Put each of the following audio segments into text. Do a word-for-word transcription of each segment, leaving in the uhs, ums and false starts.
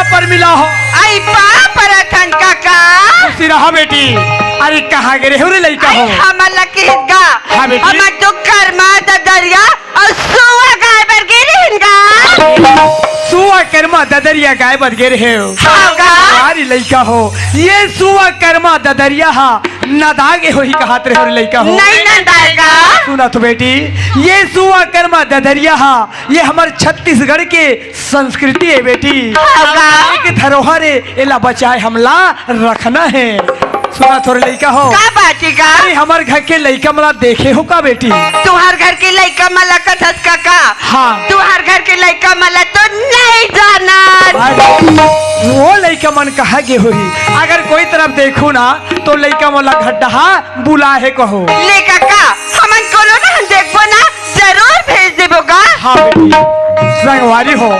पर मिला हो। आई पा परथन काका। खुशी रहा बेटी। अरे कहाँ गे रहे हो रे लइका हो? हमन ला किहिस गा। हाँ बेटी। हमन तो करमा ददरिया अउ सुआ गाय बर गे रहेन गा। सुआ करमा ददरिया गाय बर गे रहे हो? हाँ गा। अरे लइका हो, ये सुआ करमा ददरिया हा नंदागे होही कहत रहे हो रे लइका हो? नहीं नंदाय गा। सुना तो बेटी, ये सुआ करमा ददरिया हा, ये हमर छत्तीसगढ़ के संस्कृति हे बेटी। हाँ गा। एक धरोहर हे, एला बचाए हमला रखना हे। सुना तो रे लइका हो। का बात हे गा? अरे हमर घर के लइका मन ला देखे हो का बेटी? तुहर घर के लइका मन ला कथस काका? हाँ। तुहर घर के लइका मन ला तो नहीं जानत। अरे, वो लइका मन कहाँ गे होही? अगर कोई तरफ देखहूँ ना तो लइका मन ला घड्डहा बुलाए हे कहो। ले काका, हमन कोनो ना हम देखबो ना, जरूर भेज देबो गा। हाँ बेटी, संगवारी हो,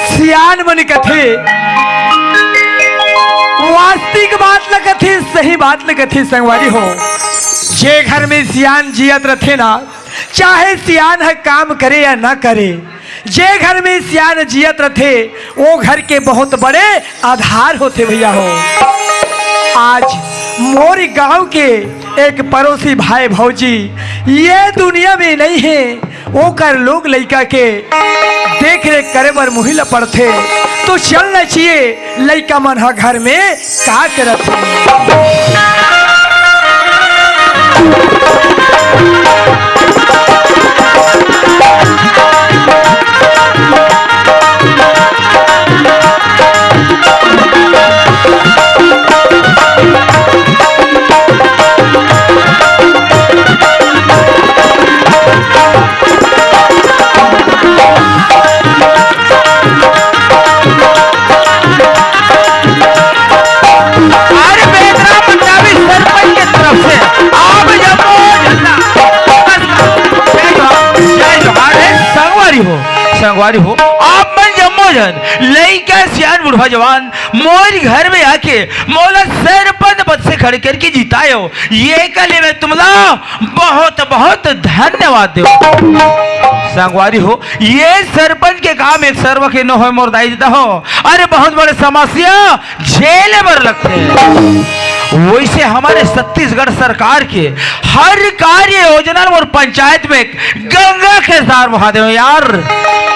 सियान मन कथे, वास्तविक बात ल कथे, सही बात ल कथे संगवारी हो। जे घर में सियान जियत रथे ना, चाहे सियान ह काम करे या ना करे, जे घर में सियान जियत रथे, वो घर के बहुत बड़े आधार होथे भैया हो। आज मोर गांव के एक पड़ोसी भाई भौजी ये दुनिया में नहीं हे, ओकर लोग लइका के देख रेख करे बर मुही ल पड़थे, तो चलना चाहिए लइका मन ह घर में का करत हे? अरे बेदरा मंडावी सरपंच के तरफ से आप जम्मो झंडा। जय जोहार, जय जोहार हे संगवारी हो, संगवारी हो, आप मन जम्मो झन लइका सियान बुढ़वा जवान मोर घर में आके मोला सरपंच पद से खड़े करके जिताए हो, ये के लिए मैं तुमला बहुत बहुत धन्यवाद देव। संगवारी हो, ये सरपंच के काम एक सर्व के न होय मोर दाई ददा हो। अरे बहुत बड़े समस्या झेले बर लगथे। वैसे हमारे छत्तीसगढ़ सरकार के हर कार्य योजना मोर पंचायत में गंगा के धार बहा देव यार।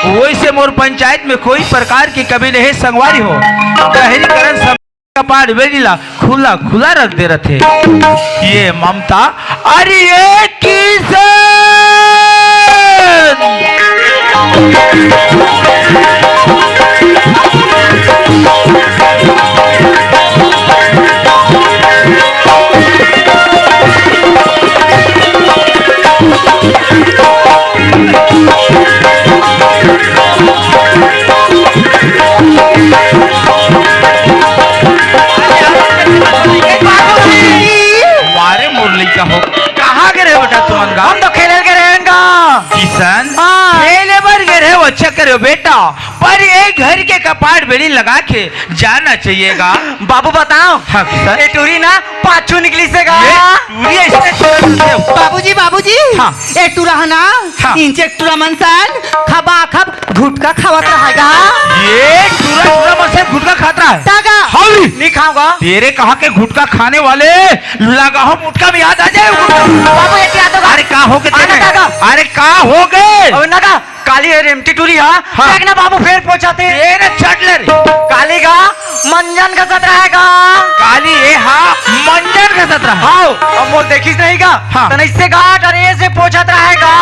वैसे मोर पंचायत में कोई प्रकार की कमी नहीं संगवारी हो। शहरीकरण सब कपाट बेड़ी ला खुला खुला रख दे रथे। ये ममता, अरे ये किशन। वारे मोर लइका हो, कहाँ गे रहे बेटा तुमन गा? हम तो खेले गे रहे गा। किशन, हाँ। खेले बर गे रहे हो, अच्छा करे हो बेटा, पर ये घर के कपाट बेड़ी लगा के जाना चाहिए गा। बाबू बताओ, हाँ, किशन। ये टूरी ना पाछू निकली से गा। ये टूरी ऐसे बाबूजी, बाबूजी, हाँ। ए टूरा ह ना, हाँ। इंचे टूरा मन सन खबा खब गुटखा खावत रहा गा। ये टूरा, टूरा मन सन गुटखा खात रहा है। तागा। हावी। नहीं खाऊंगा। तेरे कहा के गुटखा खाने वाले, लगा हो मुटका में याद आ जाए गुटखा। बाबू, एक याद होगा। अरे का हो गे आना तेरे? तागा। अरे का हो गे? अब ना का काली हे रेमटी टूरी हा, हाँ। देख ना बाबू फेर पोछाथे। ए रे चटलर। काली गा मंजन घसत रहे गा। काली ए हा मंजन घसत रहे। हाँ, अब मोर देखिस नहीं गा। हाँ। तन इससे गा डरे से पोछत रहे गा।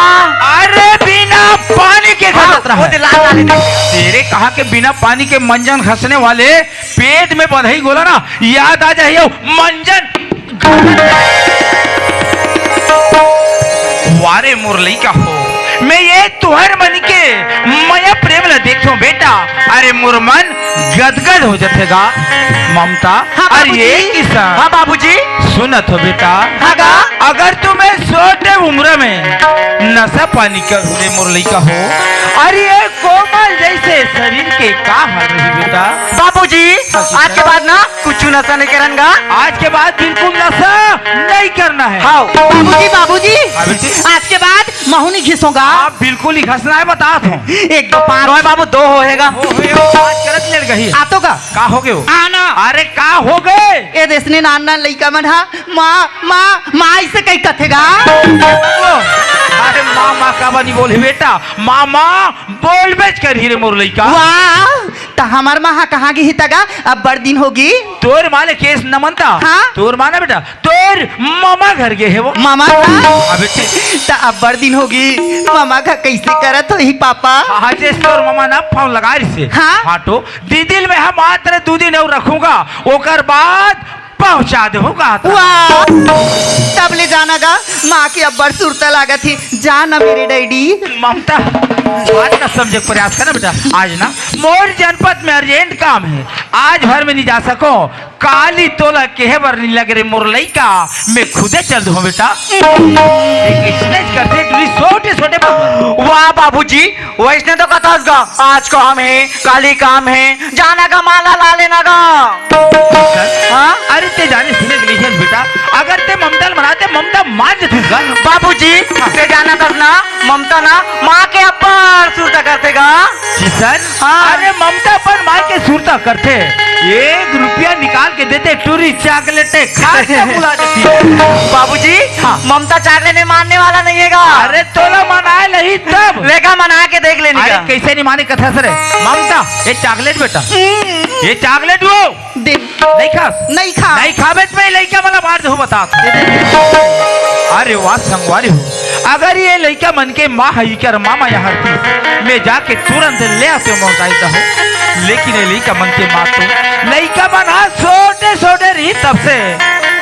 अरे बिना पानी के हाँ, घसत रहे। वो दे लाल लाल दे। तेरे कहा के बिना पानी के मंजन घसने वाले पेट में बंधई गोला ना याद आ जाए मंजन। वारे मोर लइका हो, मैं ये तुहर मन के मया प्रेम ला देखो बेटा। अरे मोर मन गदगद हो जथे गा ममता। हाँ, अरे ये बाबूजी। किसा? हाँ, बाबूजी। सुनत हो बेटा। हाँ, गा। अगर तुम्हें छोटे उम्र में नशा पानी कर हुए मोर लइका हो, अरे ये कोमल जैसे शरीर के का हाल रही बेटा? बाबूजी, हाँ, किसा? आज के बाद ना कुछ नशा नहीं करन गा। आज के बाद बिल्कुल नशा नहीं करना है। हाँ। बाबूजी, बाबूजी, हाँ बेटी। आज के बाद महू नहीं घिसों गा। आप बिल्कुल ही घसना है, बतात हूँ। एक दो पाँच। नोय बाबू, दो होएगा। ओ, हो, हो, आज करत लेट गई। आ तो गा। का हो गयो? आना। अरे का हो गए? ए देश ने नान नान लइका मन हा, माँ, माँ, माँ इसे कही कथे गा। अरे माँ, माँ का बनी बोले बेटा, माँ, माँ बोलबेच करही रे मोर लइका। वाह, त हमर माँ हा कहाँ गिही त गा? अब्बड़ दिन होगी। तोर माँ ले केस न मनता। हाँ? तोर माँ ना बेटा, तोर मामा घर गे हे वो। मामा घर? हाँ बेटी। त अब्बड़ दिन होगी, मामा घर कैसे करत होही पापा? हाँ, जे तोर मामा ना फोन लगा रही से। हाँ? हाँ तो दीदी ल मैं हम मात्र दू दिन और रखूंगा, ओकर बाद पहुंचा देहूं कहा था। वाह! तब ले जाना गा, माँ के अब्बड़ सुरता लागत ही। जा ना मेरे डैडी। ममता, बात का समझे के प्रयास करना बेटा। आज ना मोर जनपद में अर्जेंट काम है, आज भर में नहीं जा सको। काली तोला केहे बर नहीं लग रे मोर लइका, मैं खुदे चल दूं बेटा। एक स्टेज करते टूरी छोटे छोटे बात। वाह बाबूजी, वैसने तो कथस गा, आज काम हे, काली काम हे, जाना गा माला ला लेना गा। हाँ? अरे ते जाने सुने के लिए बेटा, अगर ते ममता ल मनाते, ममता मान जतिस गा। बाबूजी, हाँ। ते जाना कस ना, ममता ना माँ के अब्बड़ सुरता करथे गा। किशन, हाँ। अरे ममता अपन माँ के सुरता करथे, एक रुपया निकाल के देते, टूरी चॉकलेट खा के बुला देती। बाबूजी, हाँ। ममता चॉकलेट में मानने वाला नहीं है गा। अरे तोला मनाए लही तब। लेगा मना के देख लेनी अरे गा। कैसे नहीं माने कथा सरे? ममता, ये चॉकलेट बेटा, ये चॉकलेट वो दे। नहीं खास? नहीं खा। नहीं खाबे त मैं लइका वाला मार देहूं, बता। अरे वाह संगवारी हो, अगर ये लइका मन के माँ है कर मामा यहाँ थी, मैं जाके तुरंत ले आते मौका हो। लेकिन ये लइका मन के माँ तो, लइका मन हा छोटे छोटे रही तब से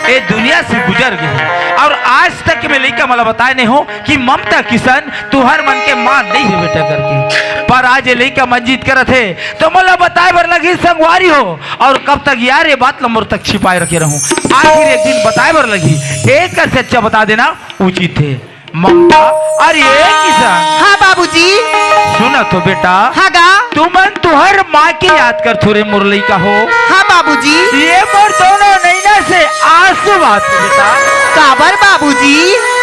ये दुनिया से गुजर गई, और आज तक मैं लइका मला बताए नहीं हूँ कि ममता किशन तुहर मन के माँ नहीं है बेटा करके। पर आज ये लइका मन जिद करत हे, तो मोला बताए बर लगही संगवारी हो, और कब तक यार ये बात ल मोर तक छिपाए रखे रहूं? आखिर एक दिन बताए बर लगही, एक से अच्छा बता देना उचित है। ममता, अरे ये किशन। हाँ बाबूजी। सुना तो बेटा। हाँ गा। तुमन तुहर माँ के याद करथो रे मोर लइका हो। हाँ बाबूजी। ये मोर दोनों नैना से आंसू बहत हे बेटा। काबर बाबूजी?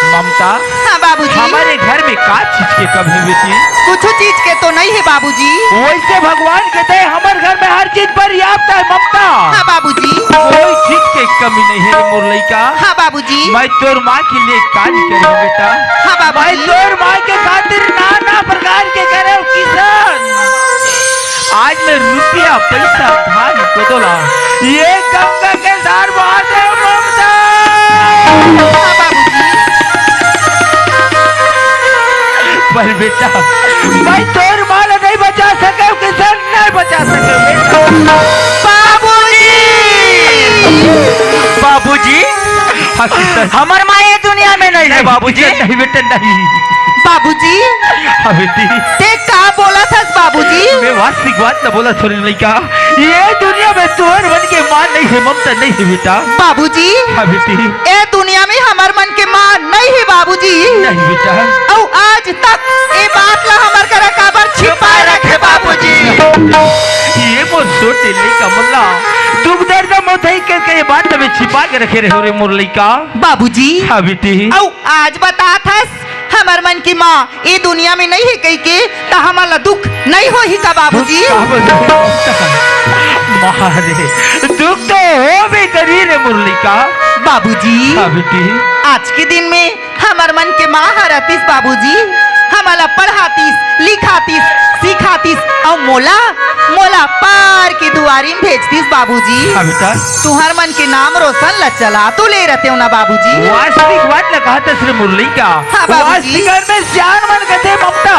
ममता, हाँ बाबूजी। हमारे घर में का चीज के कमी है बेटी? कुछ चीज के तो नहीं है बाबूजी। वैसे भगवान के दे हमर घर में हर चीज पर्याप्त है ममता। हाँ बाबूजी। कोई चीज के कमी नहीं है रे मोर लइका। हाँ बाबूजी। मैं तोर माँ के लिए काज करे हूँ बेटा। हाँ बाबूजी। मैं तोर माँ के खातिर नाना प्रकार के करे हूँ किशन। आज मैं रुपया, पैसा, धान, कोतोला, ये गंगा के धार बहा दे ममता। हाँ बाबूजी। पर बेटा, मैं तोर माँ ला नहीं बचा सके, किशन नहीं बचा सके बेटा। बाबूजी! बाबूजी, हाँ, किशन। हमर माँ ये दुनिया में नहीं है, बाबूजी। नहीं बेटा, नहीं। बाबूजी, हाँ बेटी। ते का बोलत हस बाबूजी? मैं वास्तविक बात न बोलत हों रे लइका। ये दुनिया में तोर मन के माँ नहीं है, ममता नहीं है बेटा। बाबूजी, हाँ बेटी। ए दुनिया में हमर मन के माँ नहीं है बाबूजी। नहीं बेटा। अउ आज तक ए बात ला हमर करा काबर छिपाए रखे बाबूजी? ये मोर छोटे लइका मोला दुख दर्द में उठाई करके ये बात ला मैं छिपा के रखे रहे हों रे मोर लइका। बाबूजी। हाँ बेटी। अउ आज बतात हस हमर मन की माँ ए दुनिया में नहीं है कहिके, त हमन ला दुख नहीं होही का बाबूजी? दुख का बोलत हस? माँ रे, दुख तो होबे करही रे मोर लइका। बाबूजी, हाँ बेटी। आज के दिन में हमर मन के माँ ह रतिस बाबूजी, हमन ला पढ़ातिस, लिखातिस, सिखातिस, अउ मोला, मोला पार के दुआरी में भेजतिस बाबूजी। हाँ बेटा। तुहर मन के नाम रोशन ला चला तो ले रहते हो ना बाबूजी। वास्तविक बात ला कहत हस रे मोर लइका। हाँ बाबूजी। वास्तविक में सियान मन कथे ममता,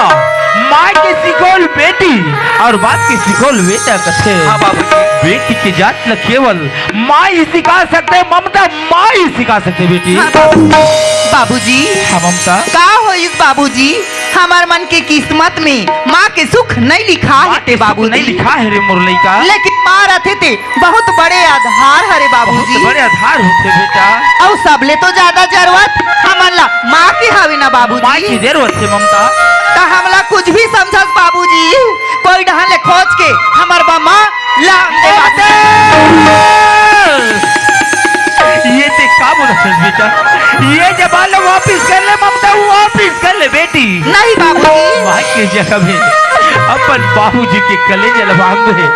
माँ के सिखोल बेटी और बाप के सिखोल बेटा कथे। हाँ बाबूजी। बेटी के जात ला केवल माँ ही सिखा सकथे ममता, माँ ही सिखा सकथे बेटी। हाँ बाबू-, बाबूजी। हाँ ममता। का होइस बाबूजी, हमर मन के किस्मत में माँ के सुख नहीं लिखा हे बाबूजी। नहीं लिखा हे रे मोर लइका। लेकिन माँ रथे ते बहुत बड़े आधार हरे बाबूजी। बहुत बड़े आधार होथे बेटा। अउ सबले तो ज्यादा जरूरत हमन ला माँ के हवे ना बाबूजी। माँ की जरूरत हे ममता। त हमला कुछ भी समझस बाबूजी, कोई डहन ले खोज के हमर बम्मा ला दे बाबूजी। बेटा, ये जबान ला वापिस कर ले ममता, वापिस कर ले बेटी। नहीं बाबूजी। माँ के जगह में अपन बाबूजी के कलेजा ला मांग दे।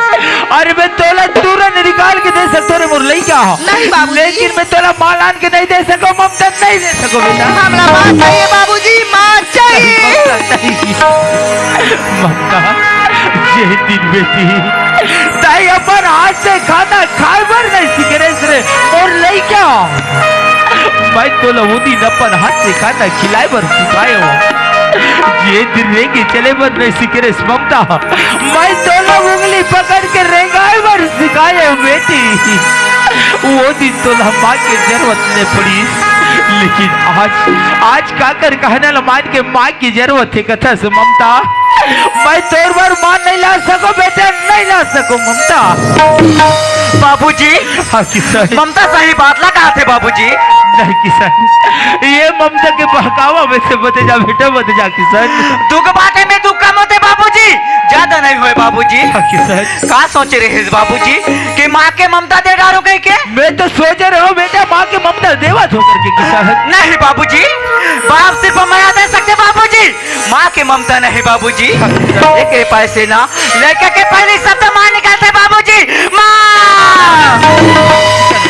अरे मैं तोला तुरंत निकाल के दे सकथों रे मोर लइका। नहीं बाबूजी। लेकिन मैं तोला माँ लान के नहीं दे सको ममता, नहीं दे सको बेटा। हमला माँ चाहिए बाबूजी, माँ चाहिए। ममता, नहीं। ममता, ये दिन बेटी, ताई अपन हाथ से खाना खाए बर नहीं सीखे रे, मोर लइका। मैं तोला वो दिन अपन हाथ से खाना खिलाए बर सिखाए हों। ये दिन रेंगे चले बर नहीं सीखे रे ममता। मैं तोला उंगली पकड़ के रेंगाए बर सिखाए हों बेटी। वो दिन तोला माँ के जरूरत नहीं पड़ी, लेकिन आज, आज काकर कहना ल मान के माँ की जरूरत हे कथस ममता। मैं तोर बर माँ नहीं ला सको बेटा, नहीं ला सको ममता। बाबूजी, हाँ किसन। ममता सही बात ला कहा थे बाबूजी। नहीं किसन, ये ममता के बहकावा में से बचे जा बेटा, बचे जा किसन। दुख बाटे में दुख कम होथे बाबूजी, ज्यादा नहीं होय बाबूजी। हाँ किसन। का सोचे रहेस बाबूजी कि माँ के ममता दे डारूं कहिके? मैं तो सोचे रहेंव बेटा, माँ के ममता देवत हों करके किसन। नहीं बाबूजी, बाप सिर्फ मया दे सकथे बाबूजी, माँ के ममता नहीं बाबूजी। एक पैसे ना लेके के पहली शब्द माँ निकलथे बाबूजी, माँ।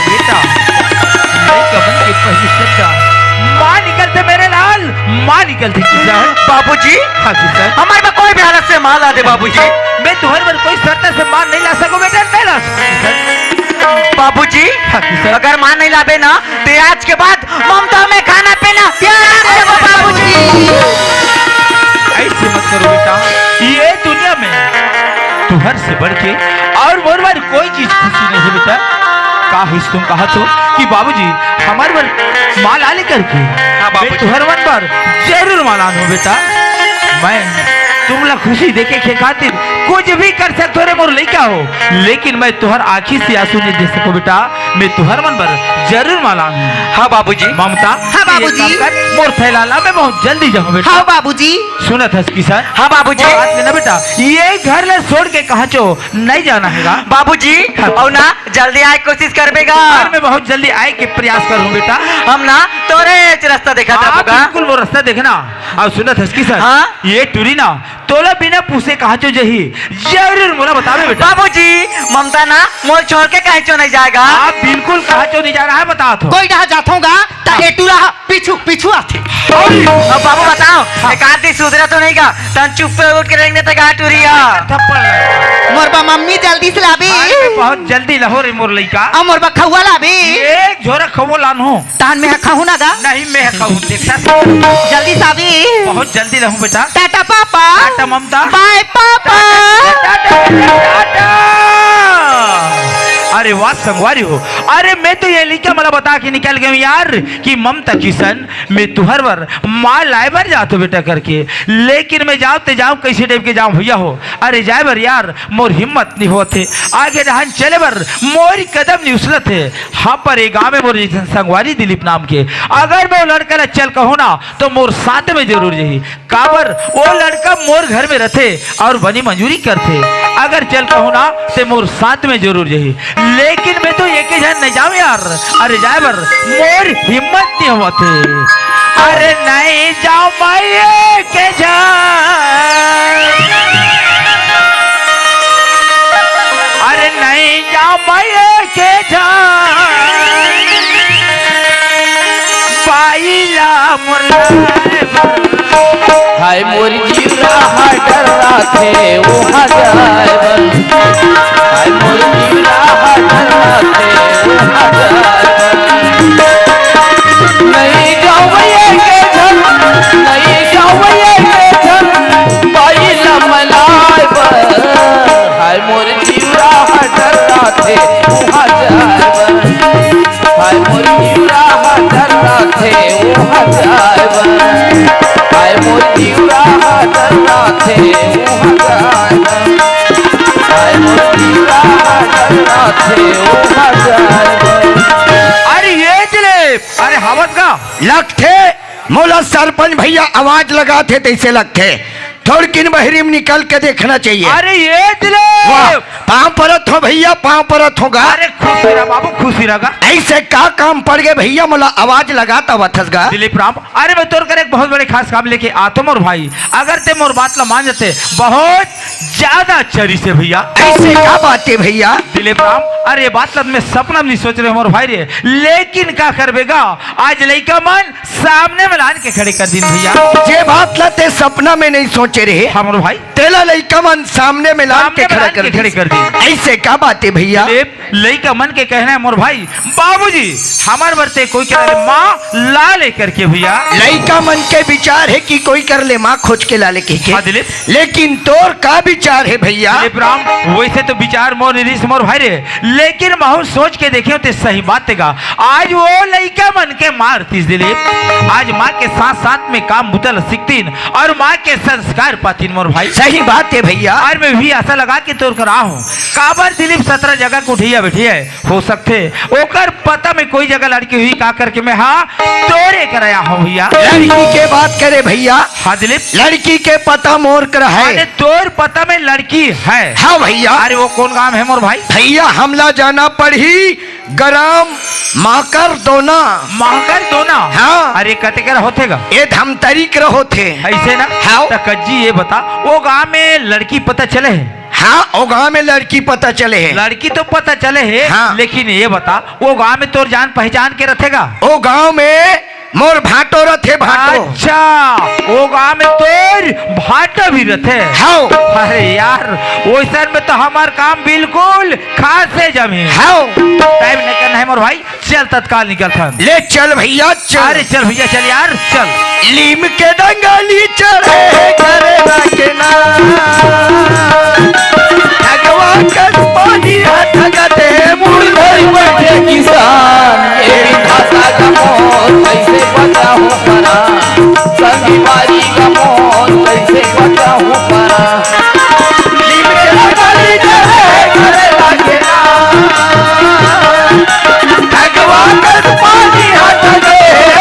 बेटा, लइका मन के पहली शब्द माँ निकलथे मेरे लाल, माँ निकलथे किसन। बाबूजी, हाँ किसन। हमर बर कोई भी हालत से माँ ला दे बाबूजी। मैं तुंहर बर कोई शर्त से माँ नहीं ला सको बेटा, नहीं ला सको किसन। बाबूजी, हाँ किसन। अगर माँ नहीं लाबे ना, ते आज के बाद ममता में खाना पीना त्याग देबो बाबूजी। ऐसे मत करो बेटा, ये दुनिया में तुंहर से बढ़ के अउ मोर बर कोई चीज खुशी नहीं हे बेटा। का हिस तुम कहा तो कि बाबूजी हमर बर माँ लाने करके? हाँ बाबूजी। मैं तुंहर मन बर जरूर माँ लानहूं बेटा। मैं तुमला खुशी देखे के खातिर कुछ भी कर सकथों रे मोर लइका हो, लेकिन मैं तुंहर आँखी से आंसू नहीं दे सकों बेटा। मैं तुंहर मन बर जरूर माँ लानहूं। हाँ बाबूजी। ममता, हाँ बाबूजी। एक काम कर, मोर थैला ला, मैं बहुत जल्दी जाहूं बेटा। हाँ बाबूजी। सुनत हस किसन? हाँ बाबूजी। मोर बात ल ना बेटा, ये घर ला छोड़ के कहांचो नहीं जाना हे गा। बाबूजी, हाँ। अउ ना जल्दी आए के कोशिश करबे गा। अउ मैं बहुत जल्दी आए के प्रयास करहूं बेटा। हम ना तोरे च रस्ता देखत हाँ, रहबो गा। बिल्कुल वो रस्ता देखना। अउ सुनत हस किसन? हाँ। ये टूरी ना तोला बिना पूछे कहांचो जही, जरूर मोला बताबे बेटा। बाबूजी, ममता ना मोला छोड़ के कहांचो नहीं जाय गा। हाँ, बिल्कुल कहांचो नहीं जाना हे, बता तो। कोई डहा जाथों गा, त हाँ। ए टूरा पीछू, पीछू आथे। अउ बाबू बताओ, हाँ। एक आध दिन सुधरा तो नहीं गा, तहन चुप्पे उठ के रेंग देथे गा टूरी हा। थप्पड़ लगा। मोर बर मम्मी जल्दी से लाबे। अरे, बहुत जल्दी लाहूं रे मोर लइका। अउ मोर बर खउवा लाबे। एक झोरा खउवा लानहूं। तहन मैं ह खाहूं ना गा? नहीं, मैं ह खाहूं, देखा। जल्दी से आबे। बहुत जल्दी लाहूं बेटा। टाटा पापा। टाटा ममता। बाय पापा। टाटा, टाटा, टाटा। अरे वाह संगवारी हो, अरे मैं तो ये लइका मन ला बता के निकल गेंव यार कि ममता किसन मैं तुंहर बर माँ लाए बर जाथों बेटा करके, लेकिन मैं जांव ते जांव कइसे type के जांव भइया हो। अरे जाए बर यार मोर हिम्मत नहीं होवत हे, आगे डहन चले बर मोर कदम नहीं उछलत हे। हाँ पर ये गांव में मोर जइसन संगवारी दिलीप नाम के, अगर मैं वो लड़का ला चल कहूं ना त मोर साथ में जरूर जही। काबर वो लड़का मोर घर में रथे अउ बनी मजूरी करथे। अगर चल कहूं ना ते मोर साथ में जरूर जही। लेकिन मैं तो एके झन नहीं जांव यार। अरे जाए बर मोर हिम्मत नहीं होवत हे। अरे नहीं जांव मैं एके झन। अरे नहीं जांव मैं एके झन। बाई ला मोर लाए बर। हाय मोर जीव ला डर रथे उहाँ जाए बर। हाय मोर जीव ला डर रथे उहाँ जाए बर। नहीं जांव मैं एके झन, नहीं जांव मैं एके झन, बाई ला मनाए बर। हाय मोर जीव ला डर रथे उहाँ जाए बर। हाय मोर जीव ला डर रथे उहाँ जाए बर। हाय मोर जीव ला डर रथे उहाँ जाए बर। हाय मोर जीव ला डर रथे उहाँ जाए बर। अरे ये दिलीप, अरे हवस का लगथे मोला सरपंच भइया आवाज लगाथे तइसे लगथे। थोड़किन बहिरी में निकल के देखना चाहिए। अरे ये दिलीप, वाह। पाँव परत हों भइया, पाँव परत हों गा। अरे खुशी रह बाबू, खुशी रह गा। अइसे का काम पड़ गे भइया, मोला आवाज लगात आवत हस गा। दिलीप राम, अरे मैं तोर कर एक बहुत बड़े खास काम लेके आत हों मोर भाई, अगर तें मोर बात ला मान जाते, बहुत ज्यादा चरिस हे भइया। अइसे का बात हे भइया? दिलीप राम, अरे ये बात ला मैं सपना में नहीं सोच रहे मोर भाई रे, लेकिन का करबे गा, आज लइका मन सामने में लान के खड़े कर दिन भइया। जे बात ला तें सपना में नहीं सोचे रहे, हाँ मोर भाई। तेला लइका मन सामने में लान के खड़ा कर दिन। अइसे का बात हे भइया? दिलीप, लइका मन के कहना हे मोर भाई, बाबूजी, हमर बर तें कोई करा ले माँ ला ले करके भइया। लइका मन के विचार हे कि कोई कर ले माँ खोज के ला ले कहिके। हाँ दिलीप। लेकिन तोर का विचार हे भइया? दिलीप राम, वइसे तो विचार मोर नइ रिहिस मोर भाई रे, लेकिन महूँ सोच के देखेंव तें सही बात हे गा। आज वो लइका मन के माँ रतिस दिलीप, आज माँ के साथ साथ में काम बुता ल सीखतिन अउ माँ के संस्कार पातिन मोर भाई। सही बात हे भइया। अउ मैं भी आशा लगा के तोर कर आहों, काबर दिलीप सतरा जगह के उठइया बइठइया हे, हो सकथे ओकर पता में कोई जगह लड़की होही का करके मैं हा तोरे कर आहों भइया। लड़की के बात करे भइया। हाँ दिलीप। लड़की के पता मोर कर हे। अरे तोर पता में लड़की हे? हाँ भइया। अरे वो कोन गाँव हे मोर भाई? भइया हमला जाना पड़ही ग्राम माकर दोना। माकर दोना? हाँ। अरे कते कर होथे गा? ए धमतरी कर होथे। अइसे ना? हाँ। त कज्जी ये बता, वो गाँव में लड़की पता चले हे? हाँ, वो गाँव में लड़की पता चले हे। लड़की तो पता चले हे, हाँ। लेकिन ये बता, वो गाँव में तोर जान पहचान के रथे गा? वो गाँव में मोर भांटो रथे, भांटो। अच्छा, वो गाँव में तोर भांटो भी रथे? हाँ। अरे यार, वइसन में तो हमर काम बिल्कुल खासे जमही। हाँ। टाइम नइ करना हे मोर भाई, चल तत्काल निकलथन। ले चल भइया चल। अरे चल भइया चल यार, चल। लीम के डंगाली चढ़े करे ना के ना। ठगवा कस पानी हा ठगते मुड़ धर बइठे किसान। ए विधाता का मोर कइसे बताहूँ परा, संगवारी का मोर कइसे बताहूँ परा। नीम के लकड़ी जरे जरे लागे ना। ठगवा कस पानी हा ठगे,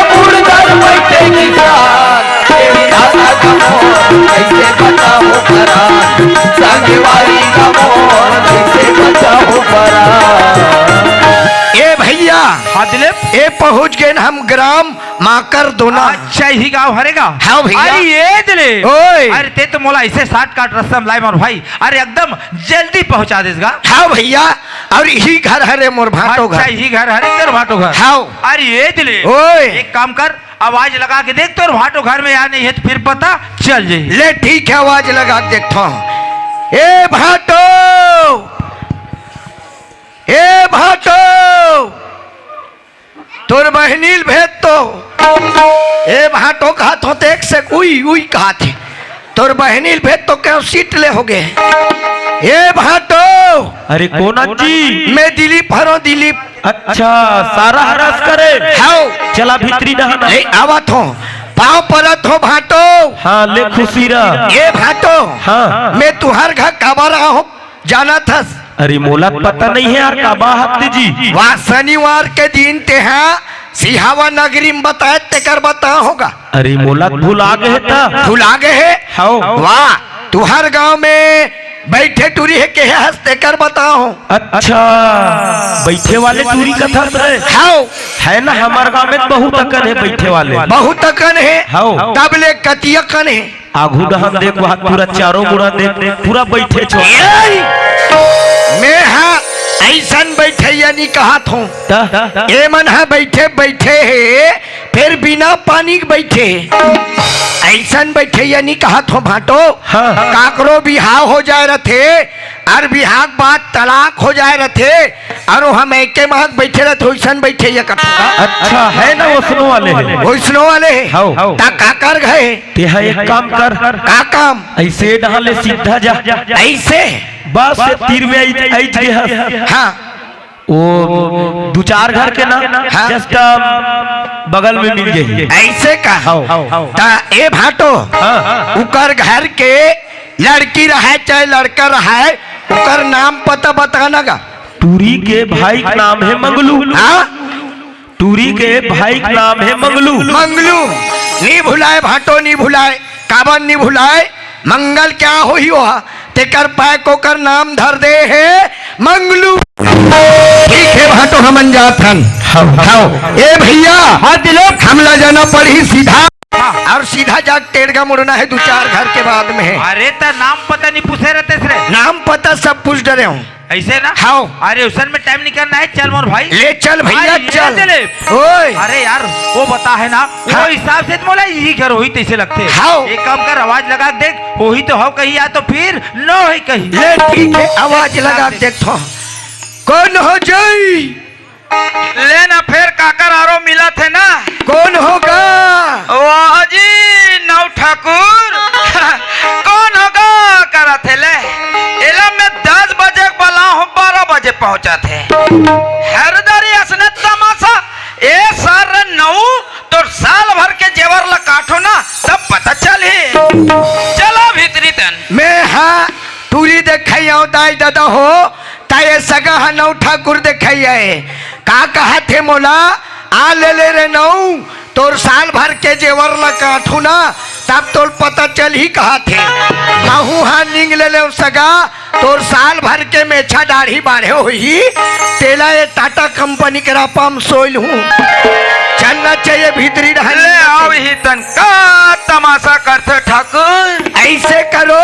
मुड़ धर बइठे किसान। ए विधाता का मोर कइसे बताहूँ परा, संगवारी का मोर कइसे बताहूँ परा। ए भइया, हाँ दिलीप। ए पहुँच गेन हम ग्राम माकर दोना। अच्छा, इही गाँव हरे गा? हाँ भइया। अरे ये दे ले। ओए। अरे तें तो मोला अइसे shortcut रस्ता में लाए मोर भाई। अरे एकदम जल्दी पहुँचा देस गा। हाँ भइया, अउ इही घर हरे मोर भांटो घर। अच्छा, इही घर हरे तोर भांटो घर। हाँ। अरे ये दे ले। ओए। एक काम कर, आवाज लगा के देख, तोर भांटो घर में हे नइ हे त फिर पता चल जाही। ले ठीक हे, आवाज लगा के देखथों। ए भांटो, ए भांटो, तोर बहिनी ल भेज तो। ए भांटो कहत हों त एक से उई, उई कहत हे। तोर बहिनी ल भेज तो केहेंव सीट ले होगे। ए भांटो। अरे कोन जी? मैं दिलीप हरों, दिलीप। अच्छा, सारा हरस करे। हव। चला भीतरी डहन। ले आवत हों। पाँव परत हों भांटो। हाँ, ले खुशी रह। ए भांटो। हाँ। मैं तुंहर घर काबर आहों? जानत हस? अरे मोला त पता नइ हे यार, काबर आत जी। वाह, शनिवार के दिन तेहा सिहावा नगरी में बताए, तेकर बताए होगा। अरे मोला त भुला गे हे त। भुला गे हे? हव। वाह, तुंहर गाँव में बइठे टूरी हे केहे हस, तेकर बताए हों। अच्छा, बइठे वाले टूरी कथस रे? हव। हे ना, हमर गाँव में त बहुत अकन हे बइठे वाले। बहुत अकन हे? हव। तब ले कतियकन हे? आघू डहन देख, वहाँ पूरा चारों मुड़ा देख, पूरा बइठे छोड़। ए! मैं हा अइसन बइठइया नइ कहत हों। त? ए मन हा बइठे, बइठे हे, फेर बिना पानी के बइठे हे। अइसन बइठइया नइ कहत हों भांटो। हाँ। काकरो बिहाव हो जाए रथे, अउ बिहाव के बाद तलाक हो जाए रथे, अउ हम एके महक बइठे रथे, ओइसन बइठइया कथों। अच्छा, हे ना, ओइसनो वाले हे। ओइसनो वाले हे। हव। त काकर घर हे? तेहा एक काम कर। का काम? अइसे डहन ले सीधा जा। अइसे? बस तीर में अइच, अइच गे हस। हाँ। वो दू चार घर के ना, हाँ। Just, um, बगल में मिल जाही। अइसे का? हव। त ए भांटो, हाँ। उकर घर के लड़की रहय चाहे लड़का रहय, उकर नाम पता बता ना गा। टूरी के भाई के नाम हे मंगलू। हाँ? टूरी के भाई के नाम हे मंगलू। मंगलू, नी भुलाए भांटो, नी भुलाए। काबर नी भुलाए? मंगल क्या होही ओहा? तेकर पाय कोकर नाम धर दे हे मंगलू। ठीक हे भाटो, हमन जात हन। हव। ए भइया, हाँ, दिलीप। हमला जाना पड़ही सीधा। हाँ। अउ सीधा जाके टेड़गा मुड़ना हे, दू चार घर के बाद में हे। अरे, त नाम पता नहीं पूछे रहते रे। नाम पता सब पूछ डरे हूँ। अइसे ना? हव। अरे, उसन में टाइम निकलना हे, चल मोर भाई। ले चल भइया, अरे, ये चल। दिलीप। ओए। अरे यार, वो बता हे ना, हाँ। वो हिसाब से त मोला इही घर होही तइसे लगथे। हव। एक काम कर, आवाज लगा के देख, होही तो हव कही, या तो फिर नो होही कही। ले ठीक हे, आवाज लगा के देखथों। कोन हो जई? ले ना फेर काकर आरो मिलत हे ना। कोन हो गा? वाह जी, नौ ठाकुर। कोन हो गा करत हे ले? एला मैं दस बजे के बला हूँ, बारह बजे पहुँचत हे। हर दारी असने तमासा। ए सार नौ, तोर साल भर के जेवर ला काटो ना, तब पता चलही। चला भीतरी तन। मैं हाँ टूरी देखई आंव दाई ददा हो, त ए सगा ह नौ ठाकुर देखई आए। का कहत हे मोला, आ ले ले रे नौ, तोर साल भर के जेवर ल काटहूं ना, तब तोल पता चलही कहत हे। महूं ह नींग ले लेव सगा, तोर साल भर के मेछा दाढ़ी बाढ़े होही, तेला ए टाटा कंपनी के रापा म सोइल हूं। चलना चाहिए भीतरी रहन ले देना आव चाहिए। ही तन का तमाशा करथे ठाकुर। ऐसे करो,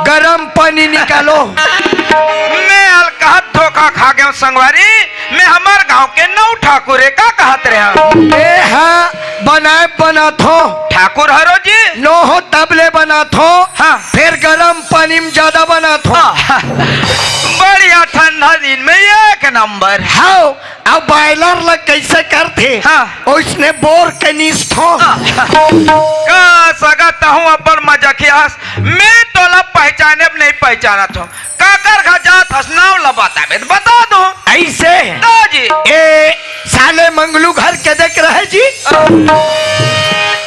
गरम पानी निकालो। मैं अलकहत धोखा खा गेंव संगवारी, मैं हमर गांव के नौ ठाकुर ए का कहत रेहेंव? ए हां, बनाए बनाथों। ठाकुर हरो जी? नो हो तब ले बनाथों। हां। फेर गरम पानी म जादा बनाथों। हां। बढ़िया ठंडा दिन में एक नंबर। हां। अउ बॉयलर ल कइसे करथे, हाँ। ओइसने बोर के नीसथों। हाँ। का सगा तहूं अब्बड़ मजाकिया हस, मैं तोला पहचानेंव नहीं पहचानत हों। काकर घर जात हस, नांव ल बताबे त बता दूं। अइसे? तो जी। ए साले मंगलू घर के देख रहे जी।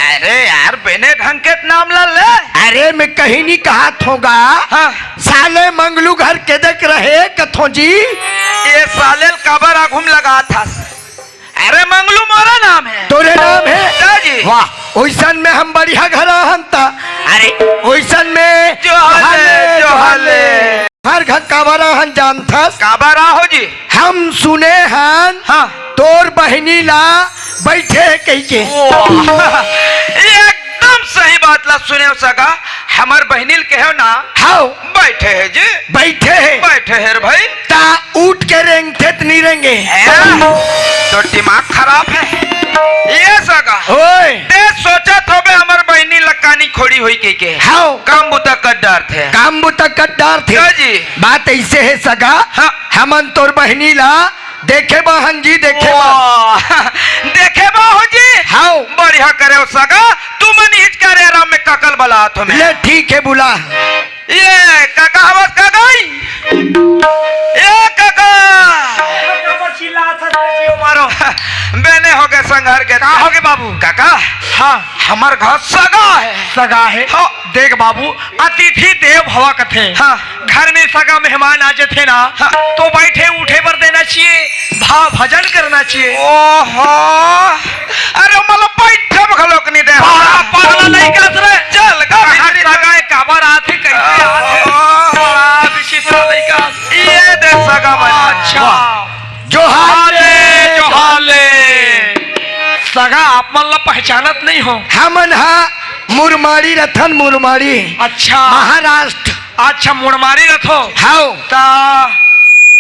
अरे यार, बने ढंग के नाम ल ले। अरे मैं कहीं नहीं कहत हों गा। हाँ। साले मंगलू घर के देख रहे कथों जी। ए साले ल काबर आघू म लगात हस? अरे मंगलू मोरे नाम हे। तोरे नाम हे? हाँ जी। वाह, ओइसन में हम बढ़िया घर आहन त। अरे ओइसन में जोहार ले, जोहार ले। हर घर काबर आहन जानथस? काबर आहो जी? हम सुने हन हाँ। तोर बहिनी ला बइठे हे कहिके। वाह, एकदम सही बात ला सुनेव सगा, हमर बहिनी ल कहेव ना। हाव। बइठे हे जी। बइठे हे। बइठे हे रे भाई। त उठ के रेंगथे त नी रेंगे। हैं? तोर दिमाग खराब हे। ए सगा। ओए। तें सोचत होबे हमर बहिनी लकानी खोड़ी होही कहिके। हाव। काम बुता कर डारथे। काम बुता कर डारथे। का जी? बात अइसे हे सगा। हाँ। हमन तोर बहिनी ला देखे बर आहन जी, देखे बर। वाह, देखे बर हो जी? हाव। बढ़िया करेव सगा, तुमन इहिच करे आराम में कका ल बलात हों मैं। ले ठीक हे, बुला। ए कका हवस का गई? ए कका! बने होगे संघर के। का होगे बाबू? कका, हाँ। हमर घर सगा हे। सगा हे? हाँ। देख बाबू, अतिथि देव भवा कथे। हाँ। घर में सगा मेहमान आ जथे ना, हाँ। तो बइठे उठे बर देना चाहिए, भा भजन करना चाहिए। ओहो, अरे मतलब बइठे बर घलोक नहीं दे। बड़ा पगला लइका हस रे। चल, का कहाँ भीतरी सगा हे, काबर आथे, कइसे आथे? ओहो। बड़ा विचित्र लइका हस। ए दे सगा मन। अच्छा। वाह। जोहार ले, जोहार ले। सगा, आप मन ला पहचानत नहीं हों। हमन हा मुरमाड़ी रथन, मुरमाड़ी। अच्छा। महाराष्ट्र। अच्छा, मुरमाड़ी रथो। हाव। त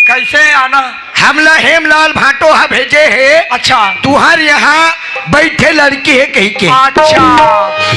कइसे आना? हमला हेमलाल भाटो हा भेजे हे। अच्छा। तुंहर इहां बइठे लड़की हे कहिके। अच्छा,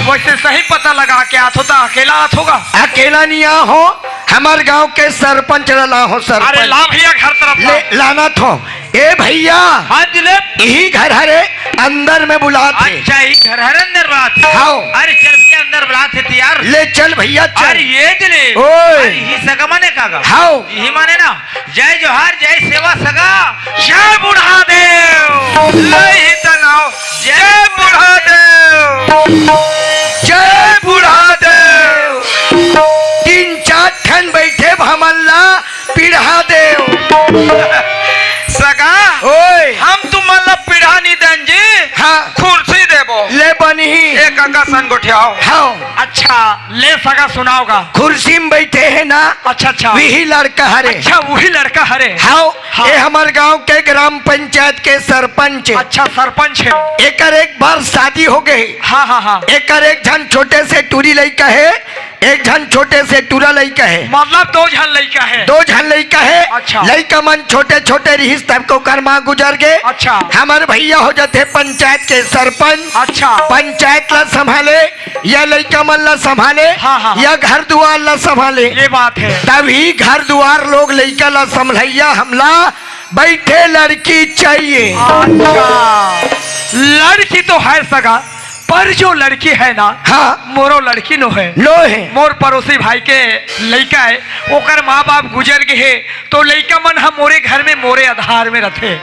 वइसे सही पता लगा के आथो त अकेला आथो गा? अकेला नइ आहों, हमर गांव के सरपंच ल लाहों, सरपंच। अरे ला भइया घर तरफ ला। ले, लानत हों। ए भइया। हाँ दिलीप। इही घर हरे, अंदर में बुलात हे। अच्छा, इही घर हरे, अंदर बुलात हे। हाव। अरे चल भइया, अंदर बुलात हे त यार। ले चल भइया, चल। अरे ए दिलीप। ओए। अरे इही सगा माने का गा? हाव। इही माने ना, जय जोहार, जय सेवा सगा, जय बूढ़ा देव। ले ही त नाव, जय बूढ़ा देव। जय बूढ़ा देव। तीन चार ठन बइठे हमन ला पीढ़ा देव। सगा, ओए। हम तुमन ला पीढ़ा नी देन जी, हाँ। खुर्सी देबो। ले बनही। एक का सन गोठियाओ। हाँ। अच्छा, ले सगा सुनाओ गा। कुर्सी में बैठे हे ना, अच्छा, अच्छा। वही लड़का हरे। अच्छा, वही लड़का हरे। हाँ, हाँ। ये हमर गांव के ग्राम पंचायत के सरपंच हे। अच्छा, सरपंच हे। एकर एक बार शादी हो गए। हाँ, हाँ, हाँ। एकर एक झन छोटे से टूरी लइका हे, एक झन छोटे से टूरा लइका हे। मतलब दो झन लइका हे? दो झन लइका हे। अच्छा। लइका मन छोटे छोटे रिहिस तब के ओकर माँ गुजर गे। अच्छा। हमर भैया हो जाथे पंचायत के सरपंच। अच्छा। पंचायत ला संभाले, या लइका मन ला संभाले, हाँ, हाँ, हाँ। या घर दुआर ला संभाले। ये बात हे। तभी घर दुआर लोग लइका ला संभलैया हमला बैठे लड़की चाहिए। अच्छा, लड़की तो हे सगा, पर जो लड़की हे ना, हाँ। मोरो लड़की नो हे। नो हे। मोर पड़ोसी भाई के लइका हे, ओकर माँ बाप गुजर गे हे, तो लइका मन ह मोरे घर में, मोरे आधार में रथे।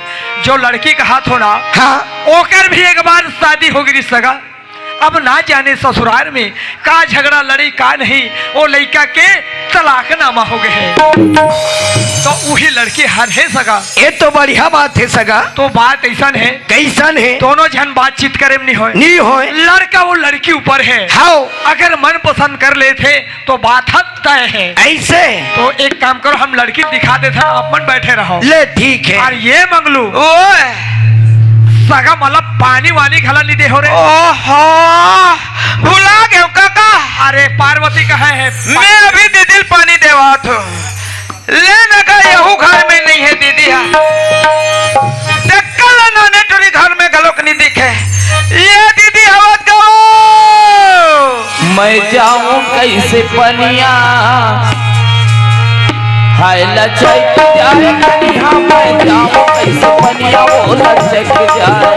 जो लड़की कहाथों ना, हाँ। ओकर भी एक बार शादी हो गे सगा। अब ना जाने ससुरार में का झगड़ा लड़ी, का नहीं, वो लइका के तलाकनामा हो गे हे। तो वही लड़की हर हे सगा। ये तो बढ़िया बात हे सगा। तो बात अइसन हे। कइसन हे? दोनों झन बातचीत करे में नहीं होय। नहीं होय। लड़का वो लड़की ऊपर हे। हाँ। अगर मन पसंद कर लेथे तो बात ह तय हे। अइसे? तो एक काम करो, हम लड़की दिखा देथन, आप मन बैठे रहो। ले, ठीक हे। अउ ये मंगलू, ओए। सगा मतलब पानी वानी घला नहीं दे हो रे। ओहो, भुला गेंव कका। अरे पार्वती कहाँ हे? मैं अभी दीदी ल पानी देवाथों। ले न गा, यहू घर में नहीं हे दीदी हा। टक्का ला नाने टूरी घर में घलोक नहीं दिखे। ये दीदी हवत गो। मैं जाऊं कैसे पनिया, हाय लचक जाए कनिहा, मैं जाऊं कैसे पनिया, वो लचक जाए।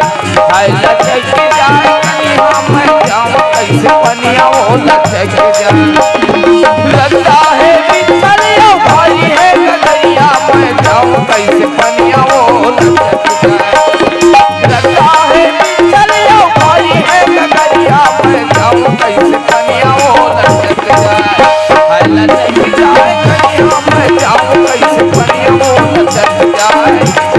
हाय लचक जाए कनिहा, मैं जाऊं कैसे पनिया, वो लचक जाए। लगता है बिचलिया भारी है गगरिया, मैं जाऊं कैसे पनिया, वो लचक जाए। लगता है बिचलिया भारी है गगरिया, मैं जाऊं कैसे पनिया, वो लचक जाए। हाय लचक जाए कनिहा, मैं जाऊं कैसे पनिया, वो लचक जाए।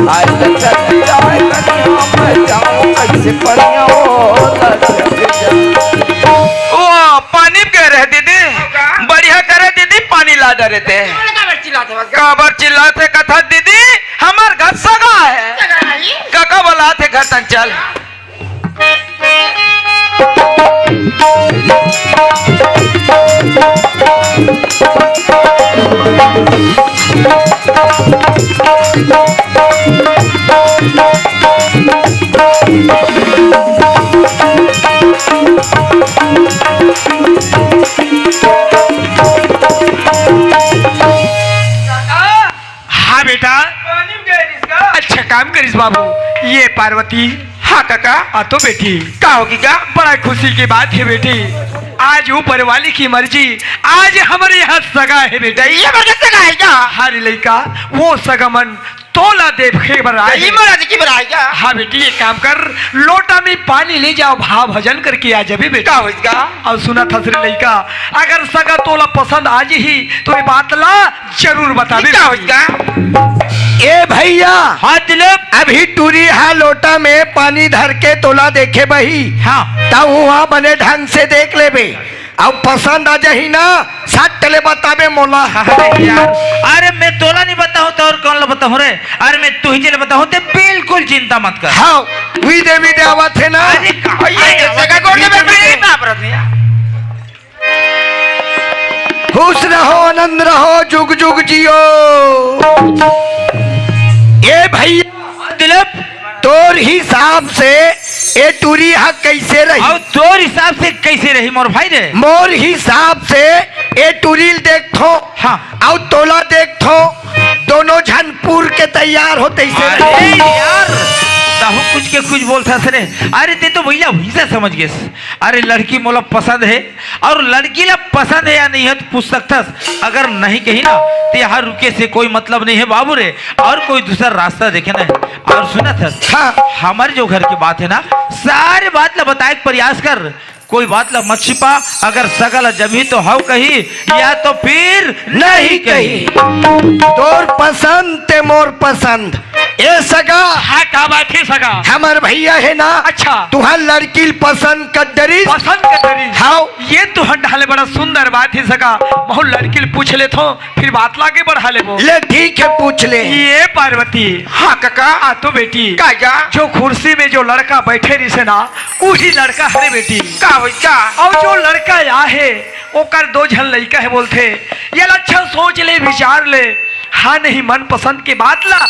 हाय लचक जाए कनिहा, मैं जाऊं कैसे पनिया, वो लचक जाए। ओ, पानी में गए रहे दीदी। का? बढ़िया करे दीदी, पानी ला डरे ते। काबर चिल्लात हे बस? काबर चिल्लात हे कथा दीदी, हमर घर सगा हे। सगा हे? कका बोलात हे घर तक चल। हाँ बेटा। पानी में गए रिस का? अच्छा काम करिस बाबू। ये पार्वती। हाँ काका। आ तो बेटी। का होगी का? बड़ा खुशी की बात हे बेटी, आज ऊपर वाली की मर्जी, आज हमरे यहाँ सगा हे बेटी। ये मर के सगा हे का? हाँ रे लइका, वो सगा मन तोला देखे बर आए हे। ये मर के बर आए का? हाँ बेटी, एक काम कर, लोटा में पानी ले जाओ, भाव भजन करके आ जाबे बेटी। का होइस का? अउ सुनत हस रे लइका, अगर सगा तोला पसंद आ जही तो ये बात ला जरूर बताबे। का होइस का? ए भैया। हाँ दुलुप। अभी टूरी हा लोटा में पानी धर के तोला देखे बही। हाँ। तब वहाँ बने ढंग से देख लेबे, अउ पसंद आ जही ना, सट ले बताबे मोला। अरे यार, अरे मैं तोला नहीं बताहूँ तो अउ कौन ला बताहूँ रे? अरे मैं तुही ला बताहूँ, ते बिल्कुल चिंता मत कर। हाँ, वही देवी दे आवत हे ना। अरे कहाँ भैया, ये आवत जगह हे? गोड़ में बैठ के बाप रत्निया। खुश रहो, आनंद रहो, जुग जुग जियो। ए भैया, दुलुप। तोर हिसाब से ए टूरी हा कैसे रही? अउ तोर हिसाब से कैसे रही मोर भाई रे? मोर हिसाब से ए टूरी ल देखथों, हाँ। अउ तोला देखथों, दोनों झन पूर के तैयार होते से अरे रही। यार, तहूँ कुछ के कुछ बोलथस रे। अरे ते तो भैया वैसा समझ गेस। अरे लड़की मोला पसंद हे, अउ लड़की ला पसंद हे या नहीं हे तो पूछ सकथस, अगर नहीं कही ना तो यहाँ रुके से कोई मतलब नहीं हे बाबू रे, अउ कोई दूसरा रास्ता देखे ना हे। अउ सुनत हस, हाँ। हमर जो घर के बात हे ना, सारे बात ला बताए के प्रयास कर, कोई बात ला मत छिपा, अगर सगा ला जमी तो हव कही, या तो फिर नहीं कही। तोर पसंद ते मोर पसंद। ए सगा, हाँ, का बात हे सगा? हमर भैया हे ना, अच्छा। तुहर लड़की ल पसंद कर डरिस। पसंद कर डरिस? हाँ। ये तुहर डाले बड़ा सुंदर बात हे सगा। महूँ लड़की ल पूछ लेथों, फिर बात ला आगे बढ़ा लेबो। ले ठीक हे, पूछ ले। ये पार्वती। हाँ कका। आ तो बेटी, का जा? जो कुर्सी में जो लड़का बैठे रहिसे ना, उही लड़का हरे बेटी। का होइस का? अउ जो लड़का आय हे, ओकर दो झन लइका हे बोलथे। ये ला अच्छा सोच ले, विचार ले। हाँ नहीं, मनपसंद के बात ला।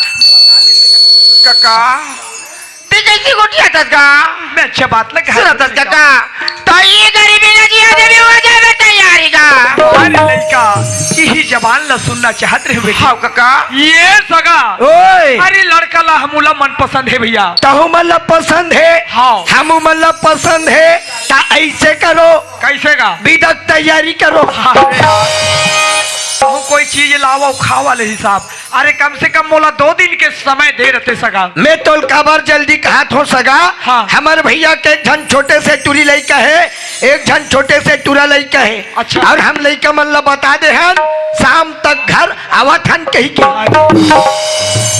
कका, ते कइसे गोठियाथस गा? मैं अच्छा बात ला कहा सुनथस कका। त ये गरीबी नदिया देवी हो जावे तैयारी गा। अरे लइका, इही जबान ला सुनना चाहत रहे बेटी। हाँ कका। ये सगा। ओए। अरे लड़का ला हमू ला मन पसंद हे भैया। तहू मन ला पसंद हे। हाँ। हमू मन ला पसंद हे। त अइसे करो। कइसे गा? बिदा के तैयारी करो। अरे यार, तहू कोई चीज लावव खावा ले हिसाब। अरे कम से कम मोला दो दिन के समय दे रहते सगा। मैं तोल काबर जल्दी कहत हों सगा। हाँ। हमर भैया के एक झन छोटे से टूरी लइका हे, एक झन छोटे से टूरा लइका हे। अच्छा। अउ हम लइका मन ला बता दे हन, शाम तक घर आवत हन कहिके।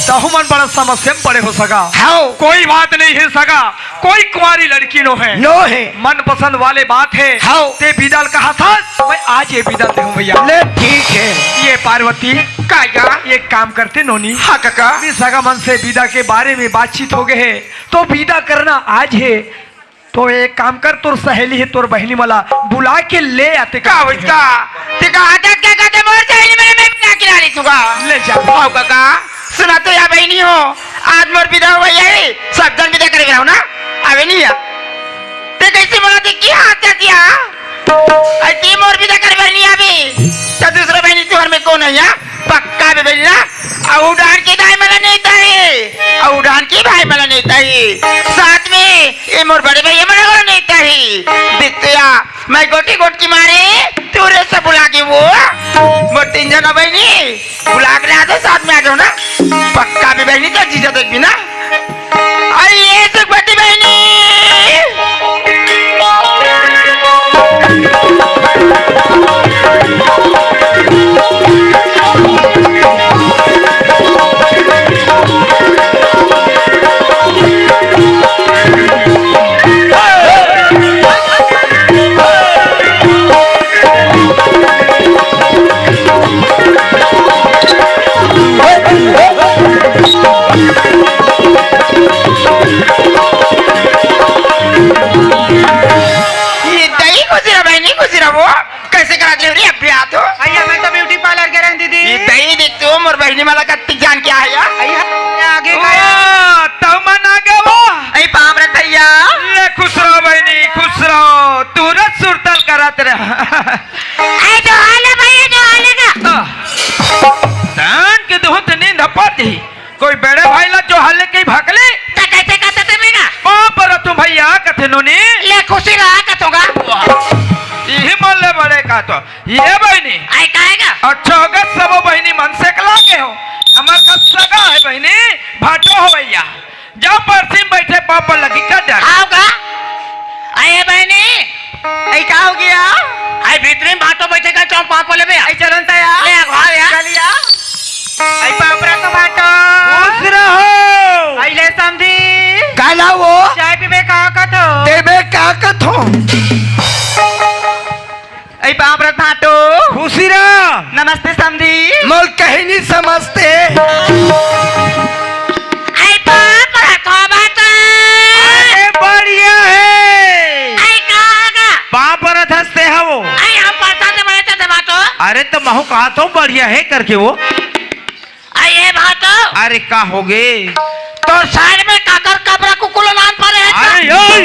तहू मन बड़ा समस्या में पड़े हो सगा। हाँ। कोई बात नहीं हे सगा, कोई कुंवारी लड़की नो हे। नो हे। मनपसंद वाले बात हे। हाँ। ते बिदा ल कहा था, मैं आज ये बिदा दे हूँ भैया। ले ठीक हे। ये पार्वती, का या? एक काम करते नोनी। हाँ कका। अपनी सगा मन से बिदा के बारे में बातचीत हो गए हे, तो बिदा करना आज हे। तो एक काम कर, तोर सहेली हे, तोर बहिनी मन ला बुला के ले आते का? का होइस का? ते का आदत का कहते मोर सहेली मन ला मैं बिदा के ला लेथों गा। ले जा। हाँ कका, सुना तो या बहिनी हो, आज मोर बिदा होवइया हे, सब झन बिदा करे गे रहो ना, आवे नहीं या। ते कइसे बोला ते की हाथ कर दिया? अरे ते मोर बिदा करे बर नहीं आबे, त दूसरा बहिनी तुहर में कोन हे या? पक्का बे बहिनी ना, अउ डाहन के दाई मन ला नेवताही, अउ डाहन के भाई मन ला नेवताही, साथ में ए मोर बड़े भैया मन ला नेवताही। देख तो या, मैं गोटी गोटी मारे, तोरे सब बुला के वो, मोर तीन झन बहिनी, बुला के ला दो, साथ में आ जाओ ना। पक्का बे बहिनी, तो जीजा देखबी ना। अरे ये सुखवती बहिनी। ये दई खुशी रहा बहिनी, खुशी रहा वो। कइसे करा दे रे अभ्या तो? भैया, मैं तो ब्यूटी पार्लर गे रहेंव दीदी। ये दई देख तो मोर बहिनी मन ला कत्ती जान के आया। भैया, आगे का ओ, तहू मन आगे वो। अई पाँव परत भैया। ले खुश रहो बहिनी, खुश रहो। तुरंत सुरतल करत रहा। अरे जो हाल हे भैया, जो हाल हे का? आह। दान के दुहत नींद हपत ही। कोई बड़े भाई ला जो हाल हे कहीं भकले? त कइसे कहत हस ते बेटा? पाँव परत हूँ भैया, कथे नोनी। ले खुशी रहा कथों गा। वाह। इही मन ले बड़े का तो। ये बहिनी। अई काहे गा? अच्छा होगे, सबो बहिनी मन से कला के हो। हमर का सगा हे बहिनी, भाटो हो भैया। जाओ परसी में बइठे पाँव पर लगी कर डर। आओ गा। अई बहिनी। अई का होगे? अई भीतरी में भाटो बइठे का चौक पाँव पर लेबे। अई चलन ता या। ले आ, भाव या। चल या। अई पाँव परत हूँ भाटो। खुश रहो। अई ले समधी। का ला वो? चाय पीबे का कथों? देबे का कथों? अई पाँव परत हूँ भाटो। खुशी रह। नमस्ते समधी। मोर कहीं नहीं समझते। अई पाँव परत हूँ भाटो। अरे बढ़िया हे। अई का गा? पाँव परत हस ते हवो। अई हम परत हन ते बड़े ते भाटो। अरे त महूँ कहत हूँ बढ़िया हे करके वो। अई ए भाटो। अरे का होगे? तोर साइड में काकर कबरा कुकुर ला नान परे हे का? अरे ओए!